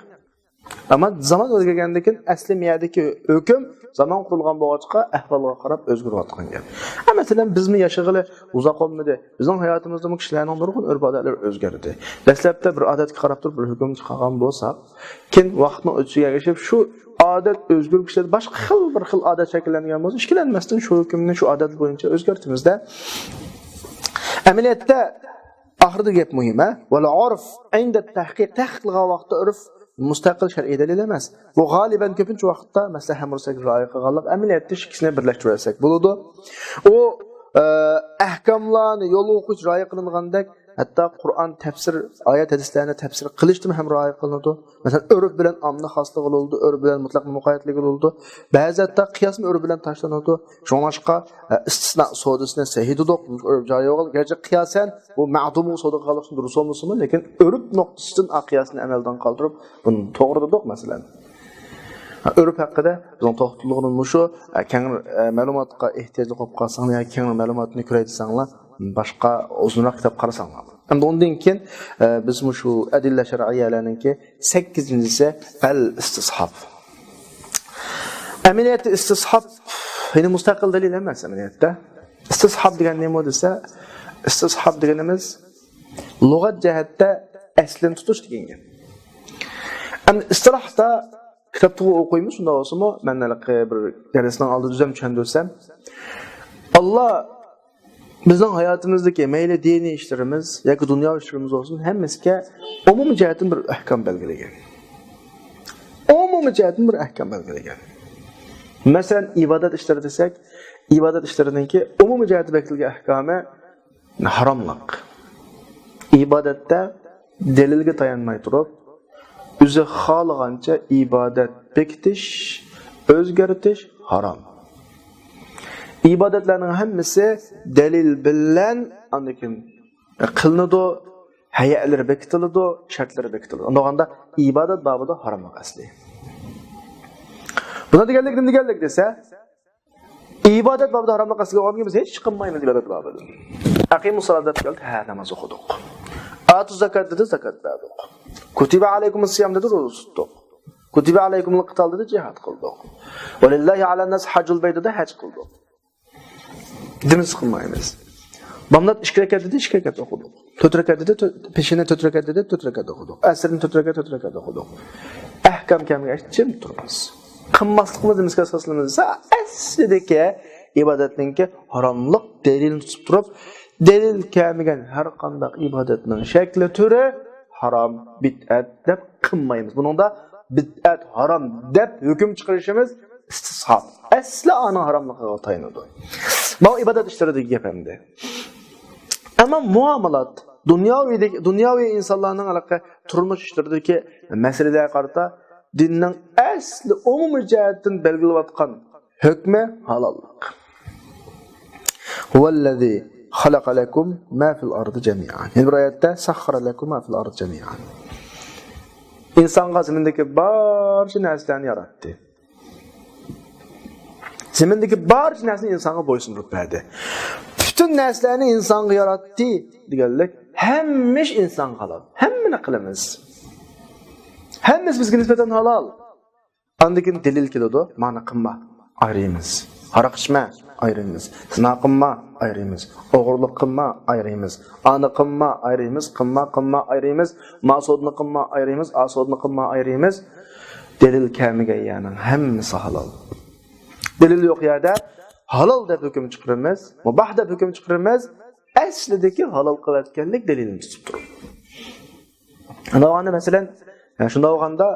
ئەمما زامان ئۆزگەرگەندىن كېيىن ئەسلى مەيەدىكى ھۆكۈم زامان قۇرۇلغان بولغاچقا ئەھۋالغا قاراپ ئۆزگىرىۋاتقان گەپ. ھە، مەسىلەن، بىزمۇ ياشىغىلى ئۇزاق بولمىدى. بىزنىڭ ھاياتىمىزدىمۇ كىشىلەرنىڭ نۇرغۇن ئۆرپ-ئادەتلىرى ئۆزگەردى. دەسلەپتە بىر ئادەتكە قاراپ تۇرۇپ بىر ھۆكۈم چىقارغان بولساق، كېيىن ۋاقىتنىڭ ئۆتۈشىگە ئەگىشىپ شۇ ئادەت ئۆزگىرىپ كېتىدۇ. باشقا خىل بىر خىل ئادەت شەكىللەنگەن بولسا، ئىككىلەنمەستىن شۇ ھۆكۈمنى شۇ ئادەت بويىچە ئۆزگەرتىمىز-دە. ئەمەلىيەتتە ئاخىرىدا گەپ مۇھىم، ھە؟ ۋەل ئۇرف ئىندە تەھقىق، تەھقىق قىلغان ۋاقىتتا ئۆرپ مۇستەقىل شەرئىي دەلىل ئەمەس. بۇ غالىبەن كۆپىنچە ۋاقىتتا، مەسىلەن، ھەممە رۇخسەتكە رىئايە قىلغانلىق، ئەمەلىيەتتە ئىككىسىنى بىرلەشتۈرۈۋەتسەك بولىدۇ. ئۇ، ئە، ئەھكاملارنى يولغا قويۇش رىئايە قىلىنغاندەك، ھەتتا قۇرئان تەپسىر، ئايەت ھەدىسلەرنى تەپسىر قىلىشتىمۇ ھەم رىئايە قىلىنىدۇ. مەسىلەن، ئۆرپ بىلەن ئاممىنى خاسلىغىلى بولىدۇ، ئۆرپ بىلەن مۇتلەقنى مۇقەييەتلىگىلى بولىدۇ. بەزى ھەتتا قىياسمۇ ئۆرپ بىلەن تاشلىنىدۇ. شۇڭلاشقا، ئە، ئىستىسنا سودىسىنى سەھىھ دېدۇق، ئۆرپ جايى بولغان. گەرچە قىياسەن بۇ مەدۇمغا سودا قىلغانلىقى دۇرۇس بولمىسىمۇ، لېكىن ئۆرپ نۇقتىسىدىن ئا قىياسنى ئەمەلدىن قالدۇرۇپ، بۇنى توغرا دېدۇق، مەسىلەن. ئۆرپ ھەققىدە بىزنىڭ توختىلىدىغىنىمىز مۇشۇ. كەڭرى، ئە، مەلۇماتقا ئېھتىياجلىق بولۇپ قالساڭلار ياكى كەڭرى مەلۇماتنى كۆرەي دېسەڭلار، باشقا ئۇزۇنراق كىتاب قارىساڭلار. ئەمدى ئۇندىن كېيىن، ئە، بىز مۇشۇ ئەدىللە شەرئىيەلەرنىڭكى سەككىزىنچىسى ئەل ئىستىسھاب. ئەمەلىيەتتە ئىستىسھاب يەنە مۇستەقىل دەلىل ئەمەس ئەمەلىيەتتە. ئىستىسھاب دېگەن نېمە دېسە، ئىستىسھاب دېگىنىمىز لۇغەت جەھەتتە ئەسلىنى تۇتۇش دېگەن گەپ. ئەمدى ئىستىلاھتا كىتابتا ئوقۇيمىز، شۇنداق بولسىمۇ، مەن ھېلىقى بىر دەرسنىڭ ئالدىدا ئۆزۈم چۈشەندۈرسەم، ئاللا بىزنىڭ ھاياتىمىزدىكى مەيلى دىنىي ئىشلىرىمىز ياكى دۇنياۋى ئىشلىرىمىز بولسۇن، ھەممىسىگە ئومۇمىي جەھەتتىن بىر ئەھكام بەلگىلىگەن. ئومۇمىي جەھەتتىن بىر ئەھكام بەلگىلىگەن. مەسىلەن، ئىبادەت ئىشلىرى دېسەك، ئىبادەت ئىشلىرىنىڭكى ئومۇمىي جەھەتتە بەلگىلىگەن ئەھكامى ھاراملىق. ئىبادەتتە دەلىلگە تايانماي تۇرۇپ، ئۆزى خالىغانچە ئىبادەت بېكىتىش، ئۆزگەرتىش ھارام. ئىبادەتلەرنىڭ ھەممىسى دەلىل بىلەن ئاندىن كېيىن قىلىنىدۇ، ھەيئەتلىرى بېكىتىلىدۇ، شەرتلىرى بېكىتىلىدۇ. ئۇنداق بولغاندا ئىبادەت بابىدا ھاراملىق ئەسلى. بۇنى دېگەنلىك نېمە دېگەنلىك دېسە، ئىبادەت بابىدا ھاراملىق ئەسلىگە ئالغاندىن كېيىن بىز ھېچ قىلمايمىز ئىبادەت بابىدا. ئەقىمۇس سالات دەپ كەلدى، ھە، ناماز ئوقۇدۇق. ئاتۇز زاكات دېدى، زاكات بەردۇق. كۇتىبە ئەلەيكۇمۇس سىيام دېدى، روزا تۇتتۇق. كۇتىبە ئەلەيكۇمۇل قىتال دېدى، جىھاد قىلدۇق. ۋەلىللاھى ئەلەنناس ھەججۇل بەيت دېدى، ھەج قىلدۇق. دېمىسە قىلمايمىز. بامدات ئىككى رەكەت دېدى، ئىككى رەكەت ئوقۇدۇق. تۆت رەكەت دېدى، تۆت، پېشىنى تۆت رەكەت دېدى، تۆت رەكەت ئوقۇدۇق. ئەسىرنى تۆت رەكەت، تۆت رەكەت ئوقۇدۇق. ئەھكام كەلمىگەچ جىم تۇرىمىز. قىلماسلىقىمىز نېمىسىگە ئاساسلىنىمىز دېسە، ئەسلىدىكى ئىبادەتنىڭكى ھاراملىق دەلىلىنى تۇتۇپ تۇرۇپ، دەلىل كەلمىگەن ھەر قانداق ئىبادەتنىڭ شەكلى، تۈرى ھارام، بىدئەت دەپ قىلمايمىز. بۇنىڭدا بىدئەت، ھارام دەپ ھۆكۈم چىقىرىشىمىز ئىستىسھاب. ئەسلى ئانىڭ ھاراملىقىغا تايىنىدۇ. ماۋۇ ئىبادەت ئىشلىرىدىكى گەپ ئەمدى. ئەمما مۇئامىلات، دۇنياۋىدىكى، دۇنياۋى ئىنسانلارنىڭ ھېلىقى تۇرمۇش ئىشلىرىدىكى مەسىلىلەرگە قارىتا دىننىڭ ئەسلى ئومۇمىي جەھەتتىن بەلگىلەۋاتقان ھۆكمى ھالاللىق. ھۇۋەللەزى خەلەقە لەكۇم ما فىل ئەردى جەمىئەن. يەنە بىر ئايەتتە سەخخەرە لەكۇم ما فىل ئەردى جەمىئەن. ئىنسانغا زېمىندىكى بارچە نەرسىلەرنى ياراتتى. زېمىندىكى بارچە نەرسىنى ئىنسانغا بويسۇندۇرۇپ بەردى. پۈتۈن نەرسىلەرنى ئىنسانغا ياراتتى دېگەنلىك، ھەممە ئىش ئىنسانغا ھالال. ھەممىنى قىلىمىز. ھەممىسى بىزگە نىسبەتەن ھالال. ئاندىن كېيىن دەلىل كېلىدۇ، مانا قىلما، ئايرىيمىز. ھاراق ئىچمە، ئايرىيمىز. زىنا قىلما، ئايرىيمىز. ئوغرىلىق قىلما، ئايرىيمىز. ئانى قىلما، ئايرىيمىز. قىلما، قىلما، ئايرىيمىز. ما سودىنى قىلما، ئايرىيمىز. ئا سودىنى قىلما، ئايرىيمىز. دەلىل كەلمىگەن يەرنىڭ ھەممىسى ھالال. دەلىل يوق يەردە ھالال دەپ ھۆكۈم چىقىرىمىز، مۇباھ دەپ ھۆكۈم چىقىرىمىز. ئەسلىدىكى ھالال قىلىۋەتكەنلىك دەلىلىنى تۇتۇپ تۇرۇپ. ئاندىن مەسىلەن، شۇنداق بولغاندا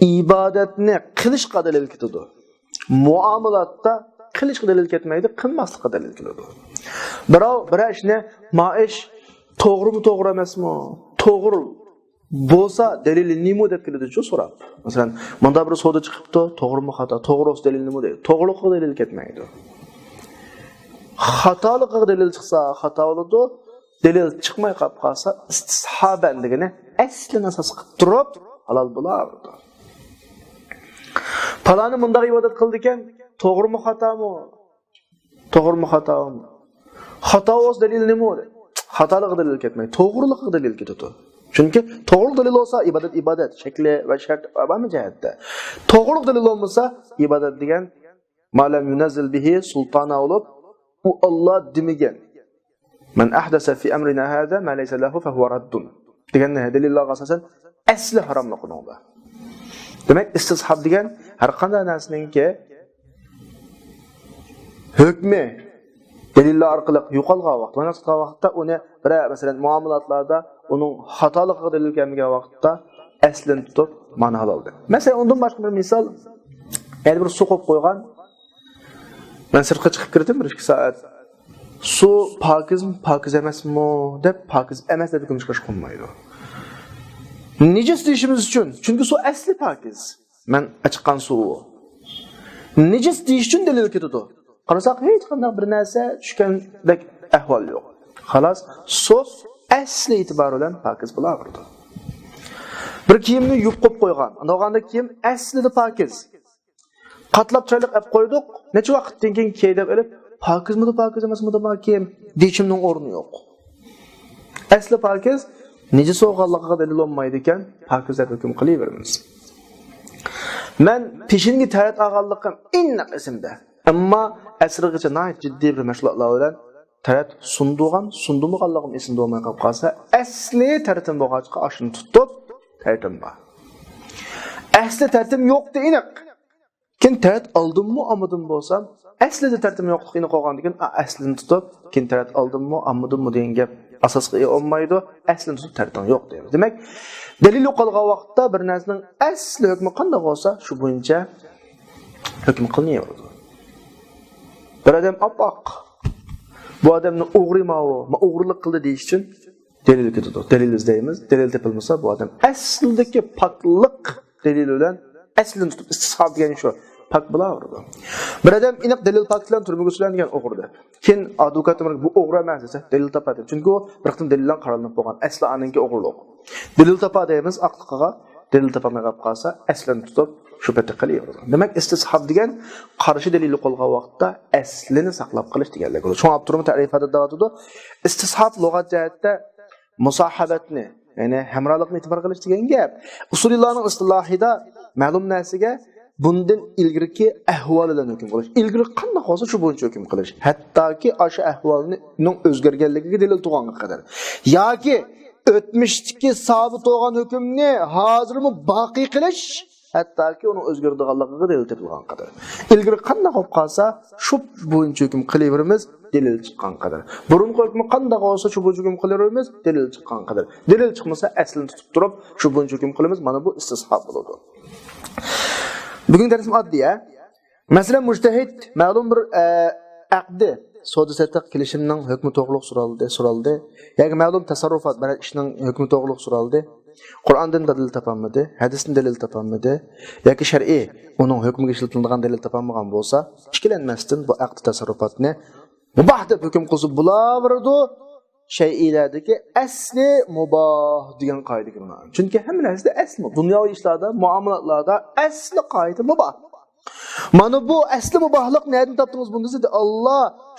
ئىبادەتنى قىلىشقا دەلىل كېتىدۇ. مۇئامىلاتتا قىلىشقا دەلىل كەتمەيدۇ، قىلماسلىققا دەلىل كېلىدۇ. بىراۋ بىرەر ئىشنى، ما ئىش توغرىمۇ، توغرا ئەمەسمۇ؟ توغرا بولسا دەلىلى نېمە دەپ كېلىدۇچۇ سوراپ. مەسىلەن، مۇندا بىر سودا چىقىپتۇ، توغرىمۇ خاتا؟ توغرا بولسا دەلىل نېمە دەيدۇ؟ توغرىلىقىغا دەلىل كەتمەيدۇ. خاتالىقىغا دەلىل چىقسا خاتا بولىدۇ، دەلىل چىقماي قاپ قالسا ئىستىسھابەن دېگىنى ئەسلىنى ئاساس قىلىپ تۇرۇپ ھالال بولاۋېرىدۇ. پالانى مۇنداق ئىبادەت قىلىدىكەن، توغرىمۇ خاتامۇ؟ توغرىمۇ خاتامۇ؟ خاتا بولسا دەلىل نېمە؟ خاتالىقىغا دەلىل كەتمەي، توغرىلىقىغا دەلىل كېتىدۇ. چۈنكى توغرىلىق دەلىل بولسا ئىبادەت ئىبادەت، شەكلى ۋە شەرت ھەممە جەھەتتە. توغرىلىق دەلىل بولمىسا ئىبادەت دېگەن ما لەم يۇنەززىل بىھى سۇلتانا بولۇپ، ئۇ ئاللا دېمىگەن. مەن ئەھدەسە فى ئەمرىنا ھازا ما لەيسە لەھۇ فەھۇۋە رەددۇن دېگەن دەلىللارغا ئاساسەن ئەسلى ھاراملىق ئۇنىڭدا. دېمەك، ئىستىسھاب دېگەن ھەر قانداق نەرسىنىڭكى ھۆكمى دەلىللار ئارقىلىق يوقالغان ۋاقىت، مەنسۇخ قىلغان ۋاقىتتا ئۇنى بىرەر، مەسىلەن، مۇئامىلاتلاردا ئۇنىڭ خاتالىقىغا دەلىل كەلمىگەن ۋاقىتتا ئەسلىنى تۇتۇپ مانا ھالال دەپ. مەسىلەن، ئۇندىن باشقا بىر مىسال، يەنە بىر سۇ قويۇپ قويغان. مەن سىرتقا چىقىپ كىردىم بىر ئىككى سائەت. سۇ پاكىزمۇ، پاكىز ئەمەسمۇ دەپ، پاكىز ئەمەس دەپ ھۆكۈم چىقىرىشقا بولمايدۇ. نىجىس دېيىشىمىز ئۈچۈن، چۈنكى سۇ ئەسلى پاكىز. مەن ئاچىققان سۇ. نىجىس دېيىش ئۈچۈن دەلىل كېتىدۇ. قارىساق، ھېچقانداق بىر نەرسە چۈشكەندەك ئەھۋال يوق. خالاس، سۇ ئەسلى ئېتىبارى بىلەن پاكىز بولاۋېرىدۇ. بىر كىيىمنى يۇيۇپ قويۇپ قويغان. ئۇنداق بولغاندا كىيىم ئەسلىدە پاكىز. قاتلاپ چىرايلىق ئەپ قويدۇق، نەچچە ۋاقىتتىن كېيىن كىيەي دەپ ئېلىپ، پاكىزمىدۇ، پاكىز ئەمەسمىدۇ ما كىيىم دېيىشىمنىڭ ئورنى يوق. ئەسلى پاكىز، نىجىس بولغانلىقىغا دەلىل بولمايدىكەن، پاكىز دەپ ھۆكۈم قىلىۋېرىمىز. مەن پېشىنگە تەرەت ئالغانلىقىم ئېنىق ئېسىمدە. ئەمما ئەسىرگىچە ناھايىتى جىددىي بىر مەشغۇلاتلار بىلەن تەرەت سۇندۇرغان، سۇندۇرمىغانلىقىم ئېسىمدە بولماي قېلىپ قالسا، ئەسلى تەرىتىم بولغاچقا ئاشۇنى تۇتۇپ تەرىتىم بار. ئەسلى تەرىتىم يوقتى ئېنىق. كېيىن تەرەت ئالدىممۇ ئالمىدىممۇ بولسام، ئەسلىدە تەرىتىم يوقلۇقى ئېنىق بولغاندىن كېيىن، ئا، ئەسلىنى تۇتۇپ، كېيىن تەرەت ئالدىممۇ ئالمىدىممۇ دېگەن گەپ ئاساسقا ئىگە بولمايدۇ. ئەسلىنى تۇتۇپ تەرىتىڭ يوق دەيمىز. دېمەك، دەلىل يوقالغان ۋاقىتتا بىر نەرسىنىڭ ئەسلى ھۆكمى قانداق بولسا، شۇ بويىچە ھۆكۈم قىلىنىۋېرىدۇ. بىر ئادەم ئاپئاق. بۇ ئادەمنى ئوغرى ماۋۇ، ما ئوغرىلىق قىلدى دېيىش ئۈچۈن دەلىل كېتىدۇ. دەلىل ئىزدەيمىز. دەلىل تېپىلمىسا، بۇ ئادەم ئەسلىدىكى پاكلىق دەلىل بىلەن ئەسلىنى تۇتۇپ، ئىستىسھاب دېگەن شۇ، پاك بولاۋېرىدۇ. بىر ئادەم ئېنىق دەلىل پاكىت بىلەن تۈرمىگە چۈشۈرۈلگەن ئوغرىدى. كېيىن ئادۋوكات بۇ ئوغرى ئەمەس دېسە، دەلىل تاپاتتى. چۈنكى ئۇ بىر قېتىم دەلىل بىلەن قارالىنىپ بولغان، ئەسلى ئانىڭكى ئوغرىلىق. دەلىل تاپا دەيمىز ئاقلىقىغا، دەلىل تاپالماي قېلىپ قالسا، ئەسلىنى تۇتۇپ، شۇ پېتى قىلىۋېرىدۇ. دېمەك، ئىستىسھاب دېگەن قارشى دەلىل قولغان ۋاقىتتا ئەسلىنى ساقلاپ قېلىش دېگەنلىك بولىدۇ. شۇڭا ئاپتورمۇ تەرىپاتىدا دەۋاتىدۇ، ئىستىسھاب لۇغەت جەھەتتە مۇساھەبەتنى، يەنى ھەمراھلىقنى ئېتىبار قىلىش دېگەن گەپ. ئۇسۇلىلارنىڭ ئىستىلاھىدا مەلۇم نەرسىگە بۇندىن ئىلگىرىكى ئەھۋالى بىلەن ھۆكۈم قىلىش. ئىلگىرى قانداق بولسا، شۇ بويىچە ھۆكۈم قىلىش. ھەتتاكى ئاشۇ ئەھۋالنىڭ ئۆزگەرگەنلىكىگە دەلىل تۇغانغا قەدەر. ياكى ئۆتمۈشتىكى سابىت بولغان ھۆكۈمنى ھازىرمۇ باقىي قىلىش، ھەتتاكى ئۇنىڭ ئۆزگىرىدىغانلىقىغا دەلىل تېپىلغانغا قەدەر. ئىلگىرى قانداق بولۇپ قالسا، شۇ بويىچە ھۆكۈم قىلىۋېرىمىز، دەلىل چىققانغا قەدەر. بۇرۇنقى ھۆكمى قانداق بولسا، شۇ بويىچە ھۆكۈم قىلىۋېرىمىز، دەلىل چىققانغا قەدەر. دەلىل چىقمىسا، ئەسلىنى تۇتۇپ تۇرۇپ، شۇ بويىچە ھۆكۈم قىلىمىز. مانا بۇ ئىستىسھاب بولىدۇ. بۈگۈنكى دەرسىم ئاددىي، ھە؟ مەسىلەن، مۇجتەھىد مەلۇم بىر، ئە، ئەقدى، سودا-سېتىق، كېلىشىمنىڭ ھۆكمى توغرۇلۇق سورالدى، سورالدى. ياكى مەلۇم تەسەررۇپات، بىرەر ئىشنىڭ ھۆكمى توغرۇلۇق سورالدى. قۇرئاندىن دەلىل تاپالمىدى، ھەدىستىن دەلىل تاپالمىدى ياكى شەرئىي ئۇنىڭ ھۆكمىگە ئىشلىتىلىدىغان دەلىل تاپالمىغان بولسا، ئىككىلەنمەستىن بۇ ئەقدى تەسەررۇپاتنى مۇباھ دەپ ھۆكۈم قىلسا بولاۋېرىدۇ. شەيئىلەردىكى ئەسلى مۇباھ دېگەن قائىدىگە بىنائەن. چۈنكى ھەممە نەرسىدە ئەسلى مۇ-، دۇنياۋى ئىشلاردا، مۇئامىلاتلاردا ئەسلى قائىدە مۇباھ. مانا بۇ ئەسلى مۇباھلىق نەدىن تاپتىڭىز بۇنى دېسە، ئاللا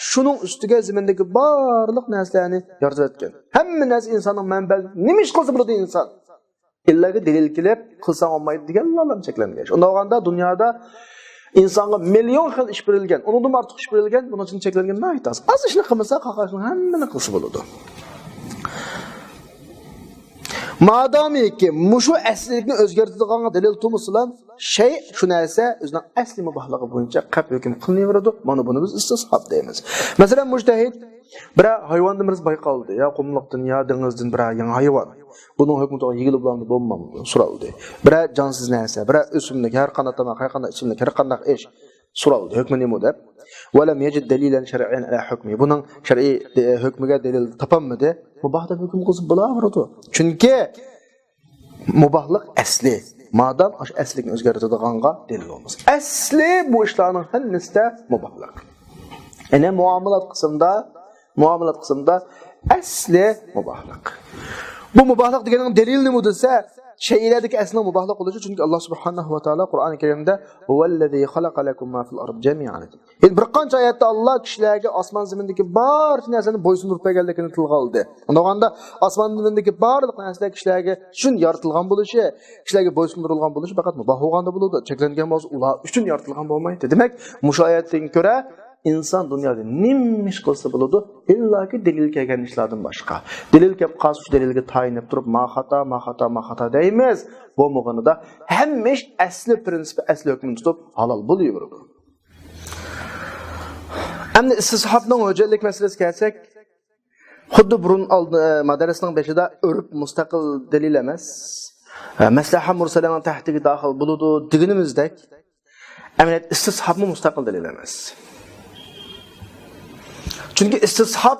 شۇنىڭ ئۈستىگە زېمىندىكى بارلىق نەرسىلەرنى يارىتىۋەتكەن. ھەممە نەرسە ئىنساننىڭ مەنبەسى. نېمە ئىش قىلسا بولىدۇ ئىنسان؟ ئىللەكى دەلىل كېلىپ قىلساڭ بولمايدۇ دېگەنلا چەكلەنگەن. ئۇنداق بولغاندا دۇنيادا ئىنسانغا مىليون خىل ئىش بېرىلگەن، ئۇنىڭدىن ئارتۇق ئىش بېرىلگەن، بۇنىڭ ئىچىدىن چەكلەنگەن ناھايىتى ئاز. ئاز ئىشنى قىلمىسا، قالغان ئىشنىڭ ھەممىنى قىلسا بولىدۇ. مادامىكى مۇشۇ ئەسلىلىكنى ئۆزگەرتىدىغانغا دەلىل تۇرمىسىلا، شەي، شۇ نەرسە ئۆزىنىڭ ئەسلى مۇباھلىقى بويىچە قەپ ھۆكۈم قىلىنىۋېرىدۇ. مانا بۇنى بىز ئىستىسھاب دەيمىز. مەسىلەن، مۇجتەھىد بىرەر ھايۋاننى بىرسى بايقالدى، يا قۇملۇقتىن، يا دېڭىزدىن بىرەر يېڭى ھايۋان. بۇنىڭ ھۆكمى توغرا يېگىلى بولامدۇ، بولمامدۇ سورالدى. بىرەر جانسىز نەرسە، بىرەر ئۆسۈملۈك، ھەر قانداق تاماق، ھەر قانداق ئىچىملىك، ھەر قانداق ئىش سورالدى. ھۆكمى نېمە دەپ؟ ولم يجد دليلا شرعيا على حكمه. بۇنىڭ شەرئىي، ئە، ھۆكمىگە دەلىل تاپالمىدى. مۇباھ دەپ ھۆكۈم قىلسا بولاۋېرىدۇ. چۈنكى مۇباھلىق ئەسلى. مادام ئاشۇ ئەسلىكنى ئۆزگەرتىدىغانغا دەلىل بولمىسا. ئەسلى بۇ ئىشلارنىڭ ھەممىسىدە مۇباھلىق. يەنى مۇئامىلات قىسمىدا، مۇئامىلات قىسمىدا ئەسلى مۇباھلىق. بۇ مۇباھلىق دېگەننىڭ دەلىلى نېمە دېسە، شەيئىلەردىكى ئەسلىنىڭ مۇباھلىق بولۇشى، چۈنكى ئاللا سۇبھانەھۇ ۋە تائالا قۇرئانى كەرىمدە، هو الذي خلق لكم ما في الأرض جميعا. يەنى بىر قانچە ئايەتتە ئاللا كىشىلەرگە ئاسمان زېمىندىكى بارچە نەرسىنى بويسۇندۇرۇپ بەرگەنلىكىنى تىلغا ئالدى. ئۇنداق بولغاندا ئاسمان زېمىندىكى بارلىق نەرسىلەر كىشىلەرگە ئۈچۈن يارىتىلغان بولۇشى، كىشىلەرگە بويسۇندۇرۇلغان بولۇشى پەقەت مۇباھ بولغاندا بولىدۇ. چەكلەنگەن بولسا ئۇلار ئۈچۈن يارىتىلغان بولمايدۇ. دېمەك، مۇشۇ ئايەتتىن كۆرە ئىنسان دۇنيادا نېمە ئىش قىلسا بولىدۇ، ئىللاكى دەلىل كەلگەن ئىشلاردىن باشقا. دەلىل كەپ قالسا شۇ دەلىلگە تايىنىپ تۇرۇپ، ما خاتا، ما خاتا، ما خاتا دەيمىز. بولمىغىنىدا ھەممە ئىش ئەسلى پرىنسىپى، ئەسلى ھۆكمىنى تۇتۇپ ھالال بولۇۋېرىدۇ. ئەمدى ئىستىسھابنىڭ ھۆججەتلىك مەسىلىسىگە كەلسەك، خۇددى بۇرۇن ئالدى، مەدەرسنىڭ بېشىدا ئۆرپ مۇستەقىل دەلىل ئەمەس. ئە، مەسلەھە مۇرسەلەنىڭ تەھتىگە داخىل بولىدۇ دېگىنىمىزدەك، ئەمەلىيەتتە ئىستىسھابمۇ مۇستەقىل دەلىل ئەمەس. چۈنكى ئىستىسھاب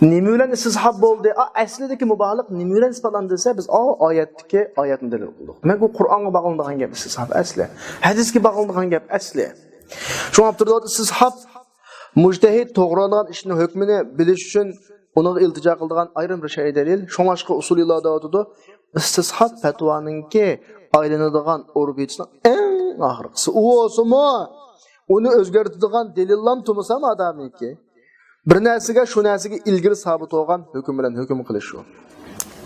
نېمە بىلەن ئىستىسھاب بولدى؟ ئا، ئەسلىدىكى مۇباھلىق نېمە بىلەن ئىسپاتلاندى دېسە، بىز ئا، ئايەتتىكى ئايەتنى دەلىل قىلدۇق. دېمەك، بۇ قۇرئانغا باغلىنىدىغان گەپ ئىستىسھاب ئەسلى. ھەدىسكە باغلىنىدىغان گەپ ئەسلى. شۇڭا ئاپتور دەۋاتىدۇ، ئىستىسھاب مۇجتەھىد توغرىلانغان ئىشنىڭ ھۆكمىنى بىلىش ئۈچۈن ئۇنىڭغا ئىلتىجا قىلىدىغان ئايرىم بىر شەرئىي دەلىل. شۇڭلاشقا ئۇسۇلىيلار دەۋاتىدۇ، ئىستىسھاب پەتىۋانىڭكى ئايلىنىدىغان ئوربىتىسىنىڭ ئەڭ ئاخىرقىسى. ئۇ بولسىمۇ، ئۇنى ئۆزگەرتىدىغان دەلىللام تۇرمىسا ئادەمنىڭكى، بىر نەرسىگە شۇ نەرسىگە ئىلگىرى سابىت بولغان ھۆكۈم بىلەن ھۆكۈم قىلىش شۇ.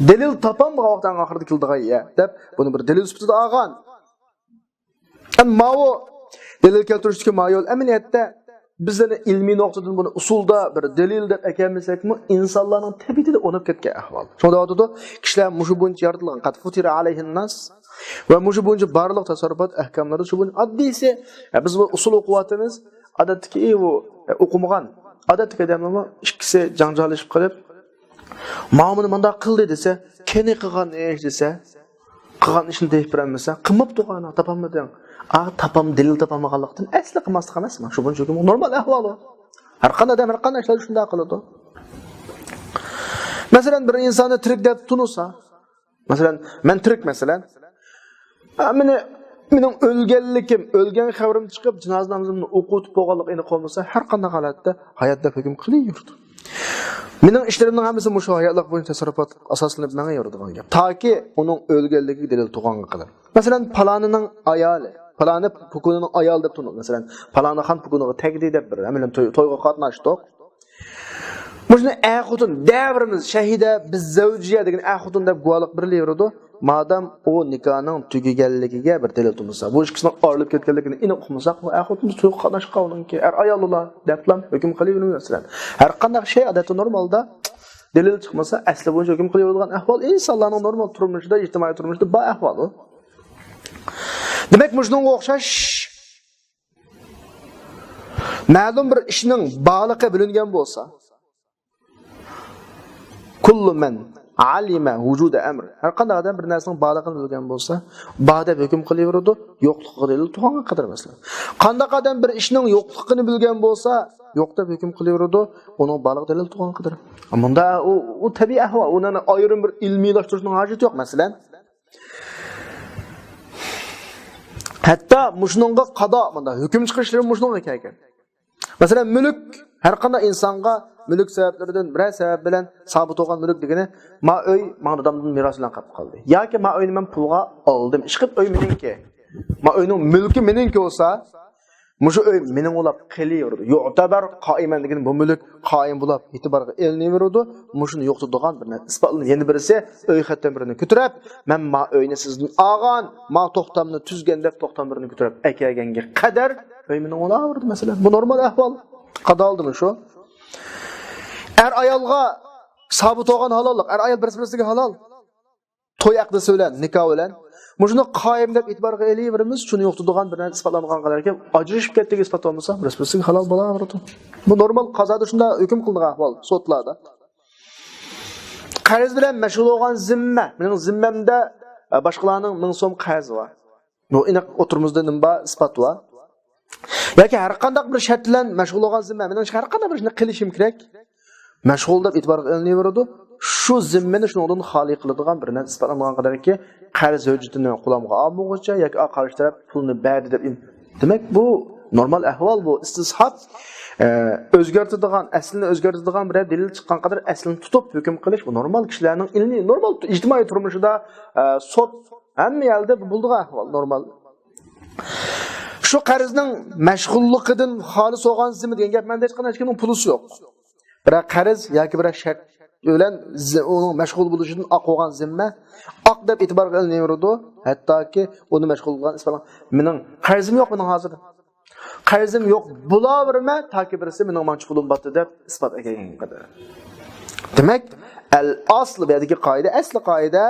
دەلىل تاپالمىغان ۋاقىتتا ئەڭ ئاخىرىدا كېلىدىغان يە دەپ، بۇنى بىر دەلىل سۈپىتىدە ئالغان. ئەمما ماۋۇ دەلىل كەلتۈرۈشتىكى ما يول ئەمەلىيەتتە بىزلەرنىڭ ئىلمىي نۇقتىدىن بۇنى ئۇسۇلدا بىر دەلىل دەپ ئەكەلمىسەكمۇ، ئىنسانلارنىڭ تەبىئىتىدە ئۇنۇپ كەتكەن ئەھۋال. شۇڭا دەۋاتىدۇ، كىشىلەر مۇشۇ بويىچە يارىتىلغان، قەد فۇتىرە ئەلەيھىنناس، ۋە مۇشۇ بويىچە بارلىق تاساررۇپات ئەھكاملىرى شۇ بويىچە ئاددىيسى. ئە، بىز بۇ ئۇسۇل ئوقۇۋاتىمىز، ئادەتتىكى ئۇ، ئە، ئوقۇمىغان ئادەتتىكى ئادەملەرمۇ ئىككىسى جاڭجالىشىپ قېلىپ، ماۋۇ مانا مۇنداق قىلدى دېسە، كېنى قىلغان ئىش دېسە، قىلغان ئىشنى دېيىپ بېرەلمىسە، قىلماپتۇ، ئانا، تاپالمىدىڭ. ئا، تاپام، دەلىل تاپالمىغانلىقتىن ئەسلى قىلماسلىق ئەمەسمۇ. شۇ بويىچە ھۆكۈم نورمال ئەھۋال ئۇ. ھەر قانداق ئادەم ھەر قانداق ئىشلاردا شۇنداق قىلىدۇ. مەسىلەن، بىر ئىنساننى تىرىك دەپ تونۇسا، مەسىلەن، مەن تىرىك، مەسىلەن. ئا، مېنى، مېنىڭ ئۆلگەنلىكىم، ئۆلگەن خەۋىرىم چىقىپ، جىنازا نامىزىمنى ئوقۇتۇپ بولغانلىقى ئېنىق بولمىسا، ھەر قانداق ھالەتتە ھايات دەپ ھۆكۈم قىلىۋېرىدۇ. مېنىڭ ئىشلىرىمنىڭ ھەممىسى مۇشۇ ھاياتلىق بويىچە تەسەررۇپات ئاساسلىنىپ مېڭىۋېرىدىغان گەپ. تاكى ئۇنىڭ ئۆلگەنلىكىگە دەلىل تۇغانغا قەدەر. مەسىلەن، پالانىنىڭ ئايالى، پالانى پۇكۇنىنىڭ ئايالى دەپ تونۇپ، مەسىلەن، پالانى خان پۇكۇنىغا تەگدى دەپ بىر، مەسىلەن، توي، تويغا قاتناشتۇق. مۇشۇنى ئەر خوتۇن دەۋرىمىز شەھىدە، بىز زەۋجىيە دېگەن ئەر خوتۇن دەپ گۇۋاھلىق بېرىلىۋېرىدۇ. مادام ئۇ نىكاھنىڭ تۈگىگەنلىكىگە بىر دەلىل تۇرمىسا، بۇ ئىككىسىنىڭ ئايرىلىپ كەتكەنلىكىنى ئېنىق ئۇقمىساق، بۇ ئەر خوتۇن تويغا قاتناشقان ئۇنىڭكى، ئەر ئايال ئۇلار دەپلا ھۆكۈم قىلىۋېرىمىز، مەسىلەن. ھەر قانداق شەي ئادەتتە نورمالدا دەلىل چىقمىسا، ئەسلى بويىچە ھۆكۈم قىلىۋېرىدىغان ئەھۋال ئىنسانلارنىڭ نورمال تۇرمۇشىدا، ئىجتىمائىي تۇرمۇشىدا بار ئەھۋال ئۇ. دېمەك، مۇشۇنىڭغا ئوخشاش مەلۇم بىر ئىشنىڭ بارلىقى بىلىنگەن بولسا، كل من علم وجود أمر، ھەر قانداق ئادەم بىر نەرسىنىڭ بارلىقىنى بىلگەن بولسا، بار دەپ ھۆكۈم قىلىۋېرىدۇ، يوقلۇقىغا دەلىل تۇغانغا قەدەر، مەسىلەن. قانداق ئادەم بىر ئىشنىڭ يوقلۇقىنى بىلگەن بولسا، يوق دەپ ھۆكۈم قىلىۋېرىدۇ، ئۇنىڭ بارلىقىغا دەلىل تۇغانغا قەدەر. مۇندا ئۇ، ئۇ تەبىئىي ئەھۋال، ئۇنى ئايرىم بىر ئىلمىيلاشتۇرۇشنىڭ ھاجىتى يوق، مەسىلەن. ھەتتا مۇشۇنىڭغا قادا، مۇندا ھۆكۈم چىقىرىشلىرى مۇشۇنىڭغا كەلگەن. مەسىلەن، مۈلۈك، ھەر قانداق ئىنسانغا مۈلۈك سەۋەبلىرىدىن، بىرەر سەۋەب بىلەن سابىت بولغان مۈلۈك دېگىنى، ما ئۆي ماڭا دادامدىن مىراس بىلەن قېلىپ قالدى. ياكى ما ئۆينى مەن پۇلغا ئالدىم، ئىشقىلىپ ئۆي مېنىڭكى. ما ئۆينىڭ مۈلكى مېنىڭكى بولسا، مۇشۇ ئۆي مېنىڭ بولاپ قېلىۋېرىدۇ. يۇعتەبەر قائىمەن دېگىنى بۇ مۈلۈك قائىم بولاپ ئېتىبارغا ئېلىنىۋېرىدۇ. مۇشۇنى يوقىتىدىغان بىر نەرسە ئىسپاتلىنىدۇ. يەنە بىرسى، ئۆي خەتەم بىرنى كۆتۈرۈپ، مەن ما ئۆينى سىزدىن ئالغان، ما توختامنى تۈزگەن دەپ توختام بىرنى كۆتۈرۈپ ئەكەلگەنگە قەدەر ئۆي مېنىڭ بولاۋېرىدۇ، مەسىلەن. بۇ نورمال ئەھۋال. قادا ئالدىمۇ شۇ؟ ئەر ئايالغا سابىت بولغان ھالاللىق، ئەر ئايال بىرسى بىرسىگە ھالال. توي ئەقدىسى بىلەن، نىكاھ بىلەن. مۇشۇنى قايىم دەپ ئېتىبارغا ئېلىۋېرىمىز، شۇنى يوقىتىدىغان بىر نەرسە ئىسپاتلانغان قەدەركى، ئاجرىشىپ كەتتىكى ئىسپات بولمىسا، بىرسى بىرسىگە ھالال بولاۋېرىدۇ. بۇ نورمال قازادا شۇنداق ھۆكۈم قىلىنغان ئەھۋال سوتلاردا. قەرز بىلەن مەشغۇل بولغان زىممە، مېنىڭ زىممەمدە، ئە، باشقىلارنىڭ مىڭ سوم قەرزى بار. بۇ ئېنىق ئوتتۇرىمىزدا نېمە بار؟ ئىسپات بار. ياكى ھەر قانداق بىر شەرت بىلەن مەشغۇل بولغان زىممە، مېنىڭ ھەر قانداق بىر ئىشنى قىلىشىم كېرەك. مەشغۇل دەپ ئېتىبارغا ئېلىنىۋېرىدۇ. شۇ زىممىنى شۇنىڭدىن خالىي قىلىدىغان بىر نەرسە ئىسپاتلانغان قەدەركى، قەرز ھۆججىتىنى قولۇمغا ئالمىغۇچە ياكى قارشى تەرەپ پۇلنى بەردى دەپ ئېيتىپ، دېمەك، بۇ نورمال ئەھۋال، بۇ ئىستىسھاب، ئە، ئۆزگەرتىدىغان، ئەسلىنى ئۆزگەرتىدىغان بىرەر دەلىل چىققان قەدەر ئەسلىنى تۇتۇپ ھۆكۈم قىلىش، بۇ نورمال كىشىلەرنىڭ ئىلمىي، نورمال ئىجتىمائىي تۇرمۇشىدا، ئە، سوت، ھەممە يەردە بولىدىغان ئەھۋال، نورمال. شۇ قەرزنىڭ مەشغۇللۇقىدىن خالىس بولغان زىممە دېگەن گەپ، مەندە ھېچقانداق ھېچكىمنىڭ پۇلىسى يوق. بىرەر قەرز ياكى بىرەر شەرت بىلەن زى-، ئۇنىڭ مەشغۇل بولۇشىدىن ئاق بولغان زىممە، ئاق دەپ ئېتىبارغا ئېلىنىۋېرىدۇ. ھەتتاكى ئۇنى مەشغۇل قىلغان ئىسپاتلاپ، مېنىڭ قەرزىم يوق مېنىڭ ھازىر. قەرزىم يوق بولاۋېرىمەن، تاكى بىرسى مېنىڭ مانچە پۇلۇم باتتى دەپ ئىسپات ئەكەلگەنگە قەدەر. دېمەك، ئەل ئاسل، بۇ يەردىكى قائىدە، ئەسلى قائىدە،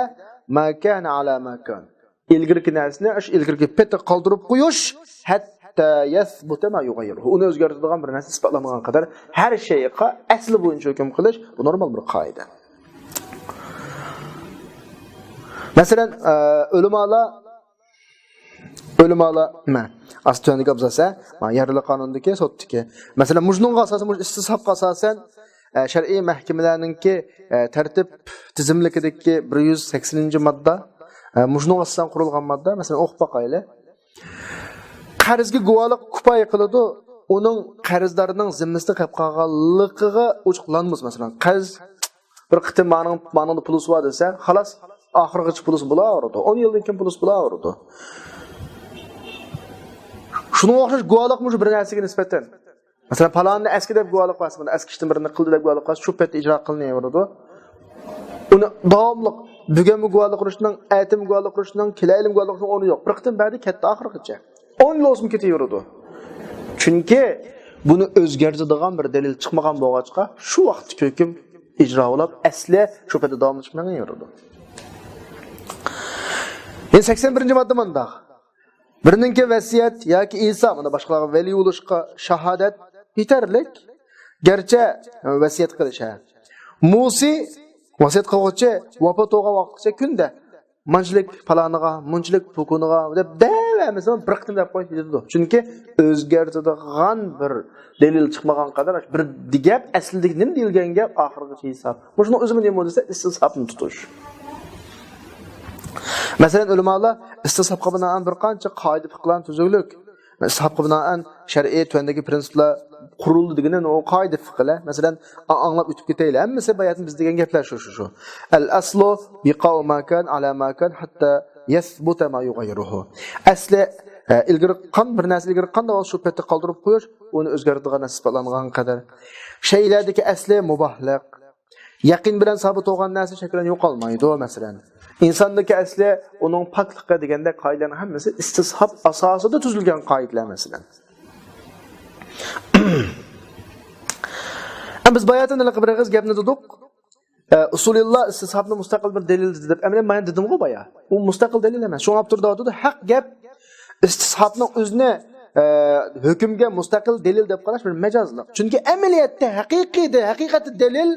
ما كان على ما كان. ئىلگىرىكى نەرسىنى ئاشۇ ئىلگىرىكى پېتىگە قالدۇرۇپ قويۇش، ھەتتا يەسبۇتە ما يۇغەييىرۇھۇ. ئۇنى ئۆزگەرتىدىغان بىر نەرسە ئىسپاتلانمىغان قەدەر ھەر شەيئىگە ئەسلى بويىچە ھۆكۈم قىلىش، بۇ نورمال بىر قائىدە. مەسىلەن، ئە، ئۆلىمالار، ئۆلىمالار، مە، ئاستى تۆۋەندىكى ئابزاس، ھە؟ مە، يەرلىك قانۇندىكى، سوتتىكى. مەسىلەن، مۇشۇنىڭغا ئاساسەن، مۇشۇ ئىستىسھابقا ئاساسەن، ئە، شەرئىي مەھكىمىلەرنىڭكى، ئە، تەرتىپ تىزىملىكىدىكى بىر يۈز سەكسىنىنچى ماددا، ئە، مۇشۇنىڭغا ئاساسەن قۇرۇلغان ماددا، مەسىلەن، ئوقۇپ باقايلى. قەرزگە گۇۋاھلىق كۇپايە قىلىدۇ، ئۇنىڭ قەرزدارنىڭ زىممىسىدە قېلىپ قالغانلىقىغا ئوچۇقلانمىسا، مەسىلەن، قەرز بىر قېتىم مانىڭ، مانىڭدا پۇلىسى بار دېسە، خالاس، ئاخىرغىچە پۇلىسى بولاۋېرىدۇ. ئون يىلدىن كېيىن پۇلىسى بولاۋېرىدۇ. شۇنىڭغا ئوخشاش گۇۋاھلىق مۇشۇ بىر نەرسىگە نىسبەتەن. مەسىلەن، پالانىنى ئەسكى دەپ گۇۋاھلىق بەرسە، مانا ئەسكى ئىشتىن بىرنى قىلدى دەپ گۇۋاھلىق بەرسە، شۇ پەتتە ئىجرا قىلىنىۋېرىدۇ. ئۇنى داۋاملىق بۈگۈنمۇ گۇۋاھلىق ئۇرۇشنىڭ، ئەتىمۇ گۇۋاھلىق ئۇرۇشنىڭ، كېلەيلىمۇ گۇۋاھلىق ئۇرۇشنىڭ ئورنى يوق. بىر قېتىم بەردى، كەتتى ئاخىرغىچە. ئون يىل بولسىمۇ كېتىۋېرىدۇ. چۈنكى بۇنى ئۆزگەرتىدىغان بىر دەلىل چىقمىغان بولغاچقا، شۇ ۋاقىتتىكى ھۆكۈم ئىجرا بولۇپ، ئەسلى شۇ پەيتتە داۋاملىشىپ مېڭىۋېرىدۇ. يەنى سەكسەن بىرىنچى ماددا مۇنداق. بىرىنىڭكى ۋەسىيەت ياكى ئىسا، مانا باشقىلارغا ۋەلىي بولۇشقا شاھادەت يېتەرلىك. گەرچە ۋەسىيەت قىلىش، ھە. مۇسى، ۋەسىيەت قىلغۇچى، ۋاپات بولغان ۋاقىتقىچە كۈندە مانچىلىك پالانىغا، مۇنچىلىك پۇكۇنىغا دەپ دەۋەرمىسىمۇ بىر قېتىم دەپ قويۇپ يېتىدۇ. چۈنكى ئۆزگەرتىدىغان بىر دەلىل چىقمىغان قەدەر بىر گەپ، ئەسلىدىكى نېمە دېيىلگەن گەپ ئاخىرغىچە ھېساب. مۇشۇنىڭ ئۆزىمۇ نېمە دېسە ئىستىسھابنى تۇتۇش. مەسىلەن، ئۆلىمالار ئىستىسھابقا بىنائەن بىر قانچە قائىدە پىقىلارنى تۈزۈگلۈك. ئىستىسھابقا بىنائەن شەرئىي تۆۋەندىكى پرىنسىپلار قۇرۇلدى دېگىنى ئۇ قائىدە پىقىلە. مەسىلەن، ئا-، ئاڭلاپ ئۆتۈپ كېتەيلى. ھەممىسى باياتىن بىز دېگەن گەپلەر شۇ، شۇ، شۇ. ئەل ئەسلۇ بىقاۋۇ ماكان ئەلا ماكان ھەتتا يەسبۇتە ما يۇغايرۇھۇ. ئەسلى، ئە، ئىلگىرى قان، بىر نەرسە ئىلگىرى قان دەۋالسا شۇ پەتتە قالدۇرۇپ قويۇش، ئۇنى ئۆزگەرتىدىغان نەرسە ئىسپاتلانغان قەدەر. شەيئىلەردىكى ئەسلى مۇباھلىق. يەقىن بىلەن سابىت بولغان نەرسە شەكلەن يوقالمايدۇ، مەسىلەن. ئىنساندىكى ئەسلى ئۇنىڭ پاكلىقى دېگەندەك قائىدىلەرنىڭ ھەممىسى ئىستىسھاب ئاساسىدا تۈزۈلگەن قائىدىلەر، مەسىلەن. ئەمما بىز باياتىن ھېلىقى بىر ئېغىز گەپنى دېدۇق. ئە، ئۇسۇلىللا ئىستىسھابنى مۇستەقىل بىر دەلىل دېدى دەپ. ئەمەلىيەت مانا دېدىمغۇ بايا. ئۇ مۇستەقىل دەلىل ئەمەس. شۇڭا ئاپتور دەۋاتىدۇ، ھەق گەپ ئىستىسھابنىڭ ئۆزىنى، ئە، ھۆكۈمگە مۇستەقىل دەلىل دەپ قاراش بىر مەجازلىق. چۈنكى ئەمەلىيەتتە، ھەقىقىيدە، ھەقىقەتتە دەلىل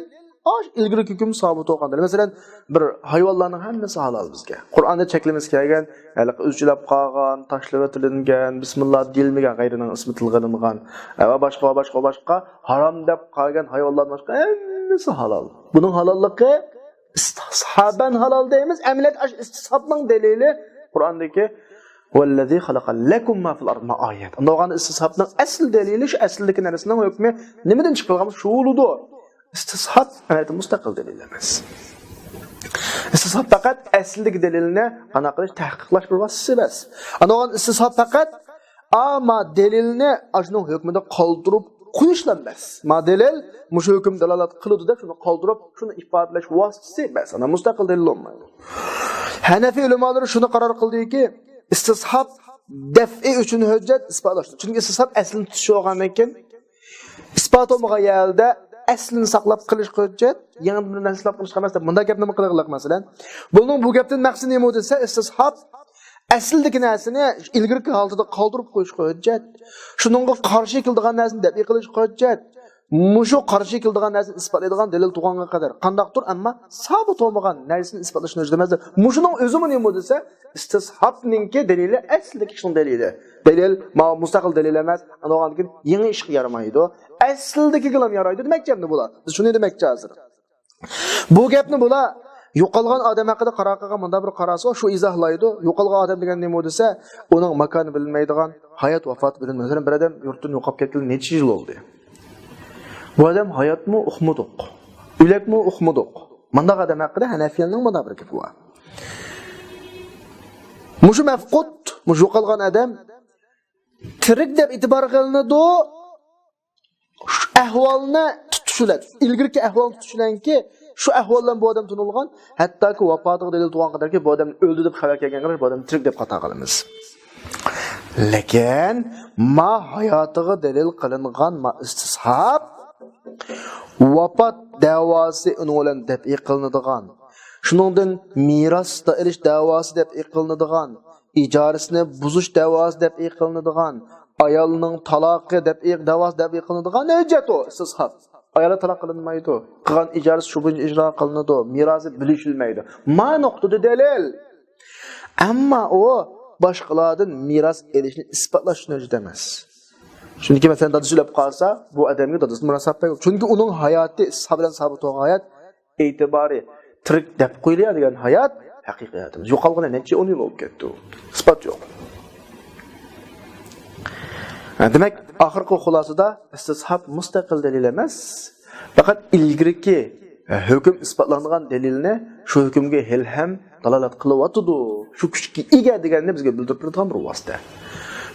ئاش ئىلگىرىكى ھۆكۈم سابىت بولغان دەلىل. مەسىلەن، بىر ھايۋانلارنىڭ ھەممىسى ھالال بىزگە. قۇرئاندا چەكلىمىسى كەلگەن، ھېلىقى ئۈزۈچىلەپ قالغان، تاشلىۋېتىلىنگەن، بىسمىللا دېيىلمىگەن، غەيرىنىڭ ئىسمى تىلغا ئېلىنغان، ئە، ۋە باشقا، ۋە باشقا، ۋە باشقا ھارام دەپ قالغان ھايۋانلاردىن باشقا ھەممىسى ھالال. بۇنىڭ ھالاللىقى ئىستىسھابەن ھالال دەيمىز. ئەمەلىيەتتە ئاشۇ ئىستىسھابنىڭ دەلىلى قۇرئاندىكى ۋەللەزى خەلەقە لەكۇم ما فىل ئارد ما ئايەت. ئۇنداق بولغاندا ئىستىسھابنىڭ ئەسلى دەلىلى شۇ ئەسلىدىكى نەرسىنىڭ ھۆكمى نېمىدىن چىقىپ قالغان بولسا شۇ بولىدۇ. ئىستىسھاب ئەمەلىيەتتە مۇستەقىل دەلىل ئەمەس. ئىستىسھاب پەقەت ئەسلىدىكى دەلىلنى قانداق قىلىش، تەھقىقلاش بىر ۋاسىتىسى ئەمەس. ئاندىن بولغان ئىستىسھاب پەقەت ئا، ما دەلىلنى ئاشۇنىڭ ھۆكمىدە قالدۇرۇپ قويۇشلا ئەمەس. ما دەلىل مۇشۇ ھۆكۈم دالالەت قىلىدۇ دەپ شۇنى قالدۇرۇپ، شۇنى ئىپادىلەش ۋاسىتىسى ئەمەس. ئانا مۇستەقىل دەلىل بولمايدۇ. ھەنەفىي ئۆلىمالىرى شۇنى قارار قىلدىكى، ئىستىسھاب دەفئى ئۈچۈن ھۆججەت ئىسپاتلاشتۇر. چۈنكى ئىستىسھاب ئەسلىنى تۇتۇش بولغاندىن كېيىن، ئىسپات بولمىغان يەردە ئەسلىنى ساقلاپ قېلىشقا ھۆججەت، يېڭىدىن بىر نەرسە ساقلاپ قېلىشقا ئەمەس دەپ مۇنداق گەپنى قىلغانلىق، مەسىلەن. بۇنىڭ، بۇ گەپتىن مەقسىتى نېمە دېسە، ئىستىسھاب ئەسلىدىكى نەرسىنى ئىلگىرىكى ھالىتىدا قالدۇرۇپ قويۇشقا ھۆججەت. شۇنىڭغا قارشى كېلىدىغان نەرسىنى دەپئى قىلىشقا ھۆججەت. مۇشۇ قارشى كېلىدىغان نەرسىنى ئىسپاتلايدىغان دەلىل تۇغانغا قەدەر قانداقتۇر، ئەمما سابىت بولمىغان نەرسىنى ئىسپاتلاشنى ھۆججەت ئەمەس. مۇشۇنىڭ ئۆزىمۇ نېمە دېسە، ئىستىسھابنىڭكى دەلىلى ئەسلىدىكى ئىشنىڭ دەلىلى. دەلىل، ماۋۇ مۇستەقىل دەلىل ئەمەس، ئاندىن كېيىن يېڭى ئىشقا يارىمايدۇ. ئەسلىدىكىگىلا يارايدۇ دېمەكچى ئەمدى بۇلار. بىز شۇنى دېمەكچى ھازىر. بۇ گەپنى بۇلار يوقالغان ئادەم ھەققىدە قارار قىلغان مۇنداق بىر قاراسا، شۇ ئىزاھلايدۇ. يوقالغان ئادەم دېگەن نېمە دېسە، ئۇنىڭ ماكانى بىلىنمەيدىغان، ھايات ۋاپاتى بىلىنمەيدىغان. مەسىلەن، بىر ئادەم يۇرتتىن يوقاپ كەتكىلى نەچچە يىل بولدى. بۇ ئادەم ھاياتمۇ ئۇقمىدۇق، ئۆلەكمۇ ئۇقمىدۇق. مۇنداق ئادەم ھەققىدە ھەنەفىيەنىڭ مۇنداق بىر گېپى بار. مۇشۇ مەفقۇت، مۇشۇ يوقالغان ئادەم تىرىك دەپ ئېتىبار قىلىنىدۇ. شۇ ئەھۋالنى تۇتۇش بىلەن، ئىلگىرىكى ئەھۋالنى تۇتۇش بىلەنكى، شۇ ئەھۋال بىلەن بۇ ئادەم تونۇلغان، ھەتتاكى ۋاپاتىغا دەلىل تۇغانغا قەدەركى بۇ ئادەم ئۆلدى دەپ خەۋەر كەلگەنگە قاراپ بۇ ئادەمنى تىرىك دەپ خاتا قىلىمىز. لېكىن ما ھاياتىغا دەلىل قىلىنغان ما ئىستىسھاب ۋاپات دەۋاسى ئۇنىڭ بىلەن دەپئى قىلىنىدىغان، شۇنىڭدىن مىراس ئېلىش دەۋاسى دەپئى قىلىنىدىغان، ئىجارىسىنى بۇزۇش دەۋاسى دەپئى قىلىنىدىغان، ئايالنىڭ تالاقى دەپئى، دەۋاسى دەپئى قىلىنىدىغان ھۆججەت ئۇ، ئىستىسھاب. ئايالى تالاق قىلىنمايدۇ. قىلغان ئىجارىسى شۇ بويىچە ئىجرا قىلىنىدۇ. مىراسى بۆلۈشۈلمەيدۇ. ما نۇقتىدا دەلىل. ئەمما ئۇ باشقىلاردىن مىراس ئېلىشنى ئىسپاتلاش ئۈچۈن ھۆججەت ئەمەس. چۈنكى، مەسىلەن، دادىسى ئۆلۈپ قالسا، بۇ ئادەمگە دادىسى مىراس ئېلىپ بەرگەن. چۈنكى ئۇنىڭ ھاياتى ئىسسىھاب بىلەن سابىت بولغان ھايات، ئېتىبارى تىرىك دەپ قويۇلىدىغان ھايات، ھەقىقىي ھاياتىمىز. يوقالغىلى نەچچە ئون يىل بولۇپ كەتتى. ئىسپات يوق. ھە، دېمەك، ئاخىرقى خۇلاسىدا ئىستىسھاب مۇستەقىل دەلىل ئەمەس، پەقەت ئىلگىرىكى، ھە، ھۆكۈم ئىسپاتلانغان دەلىلنى شۇ ھۆكۈمگە ھېلىھەم دالالەت قىلىۋاتىدۇ، شۇ كۈچكە ئىگە دېگەننى بىزگە بىلدۈرۈپ بېرىدىغان بىر ۋاسىتە.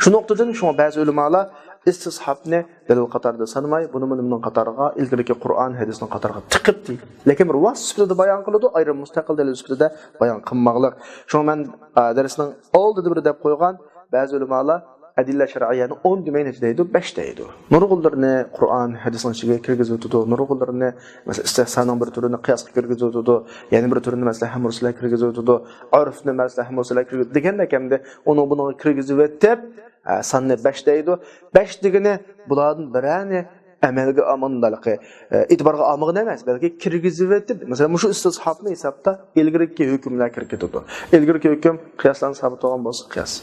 شۇ نۇقتىدىن شۇڭا بەزى ئۆلىمالار ئىستىسھابنى دەلىل قاتارىدا سانىماي، بۇنى، بۇنى، بۇنىڭ قاتارىغا، ئىلگىرىكى قۇرئان، ھەدىسنىڭ قاتارىغا تىقىپ دەيدۇ. لېكىن بىر ۋاسىتە سۈپىتىدە بايان قىلىدۇ، ئايرىم مۇستەقىل دەلىل سۈپىتىدە بايان قىلماغلىق. شۇڭا مەن، ئا، دەرسنىڭ ئالدىدا بىر دەپ قويغان، بەزى ئۆلىمالار ئەدىللە شەرئىيەنى ئون دېمەيلى دەيدۇ، بەش دەيدۇ. نۇرغۇنلىرىنى قۇرئان، ھەدىسنىڭ ئىچىگە كىرگۈزۈۋېتىدۇ، نۇرغۇنلىرىنى، مەسىلەن، ئىستىھساننىڭ بىر تۈرىنى قىياسقا كىرگۈزۈۋېتىدۇ، يەنە بىر تۈرىنى، مەسىلەن، ھەممە رۇسلار كىرگۈزۈۋېتىدۇ، ئۇرفنى، مەسىلەن، ھەممە رۇسلار كىرگۈزۈۋېتىدۇ دېگەندەك ئەمدى ئۇنىڭ بۇنىڭغا كىرگۈزۈۋېتىپ، ئە، ساننى بەش دەيدۇ. بەش دېگىنى بۇلاردىن بىرەرنى ئەمەلگە ئالمىغان، ئە، ئېتىبارغا ئالمىغان ئەمەس، بەلكى كىرگۈزۈۋېتىپ، مەسىلەن، مۇشۇ ئىستىسھابنى ھېسابتا ئىلگىرىكى ھۆكۈملەر كىرگۈزىدۇ. ئىلگىرىكى ھۆكۈم قىياس بىلەن سابىت بولغان بولسا قىياس،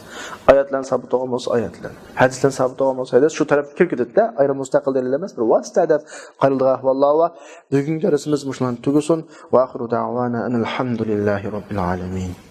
ئايەت بىلەن سابىت بولغان بولسا ئايەت بىلەن، ھەدىس بىلەن سابىت بولغان بولسا ھەدىس، شۇ تەرەپكە كىرگۈزىدۇ-دە، ئايرىم مۇستەقىل دەلىل ئەمەس، بىر ۋاسىتە دەپ قارىلىدىغان ئەھۋاللار بار. بۈگۈنكى دەرسىمىز مۇشۇلارنى تۈگىسۇن. ۋە ئاخىرۇ دەۋانا ئەنىل ھەمدۇلىللاھى رەببىل ئالەمىن.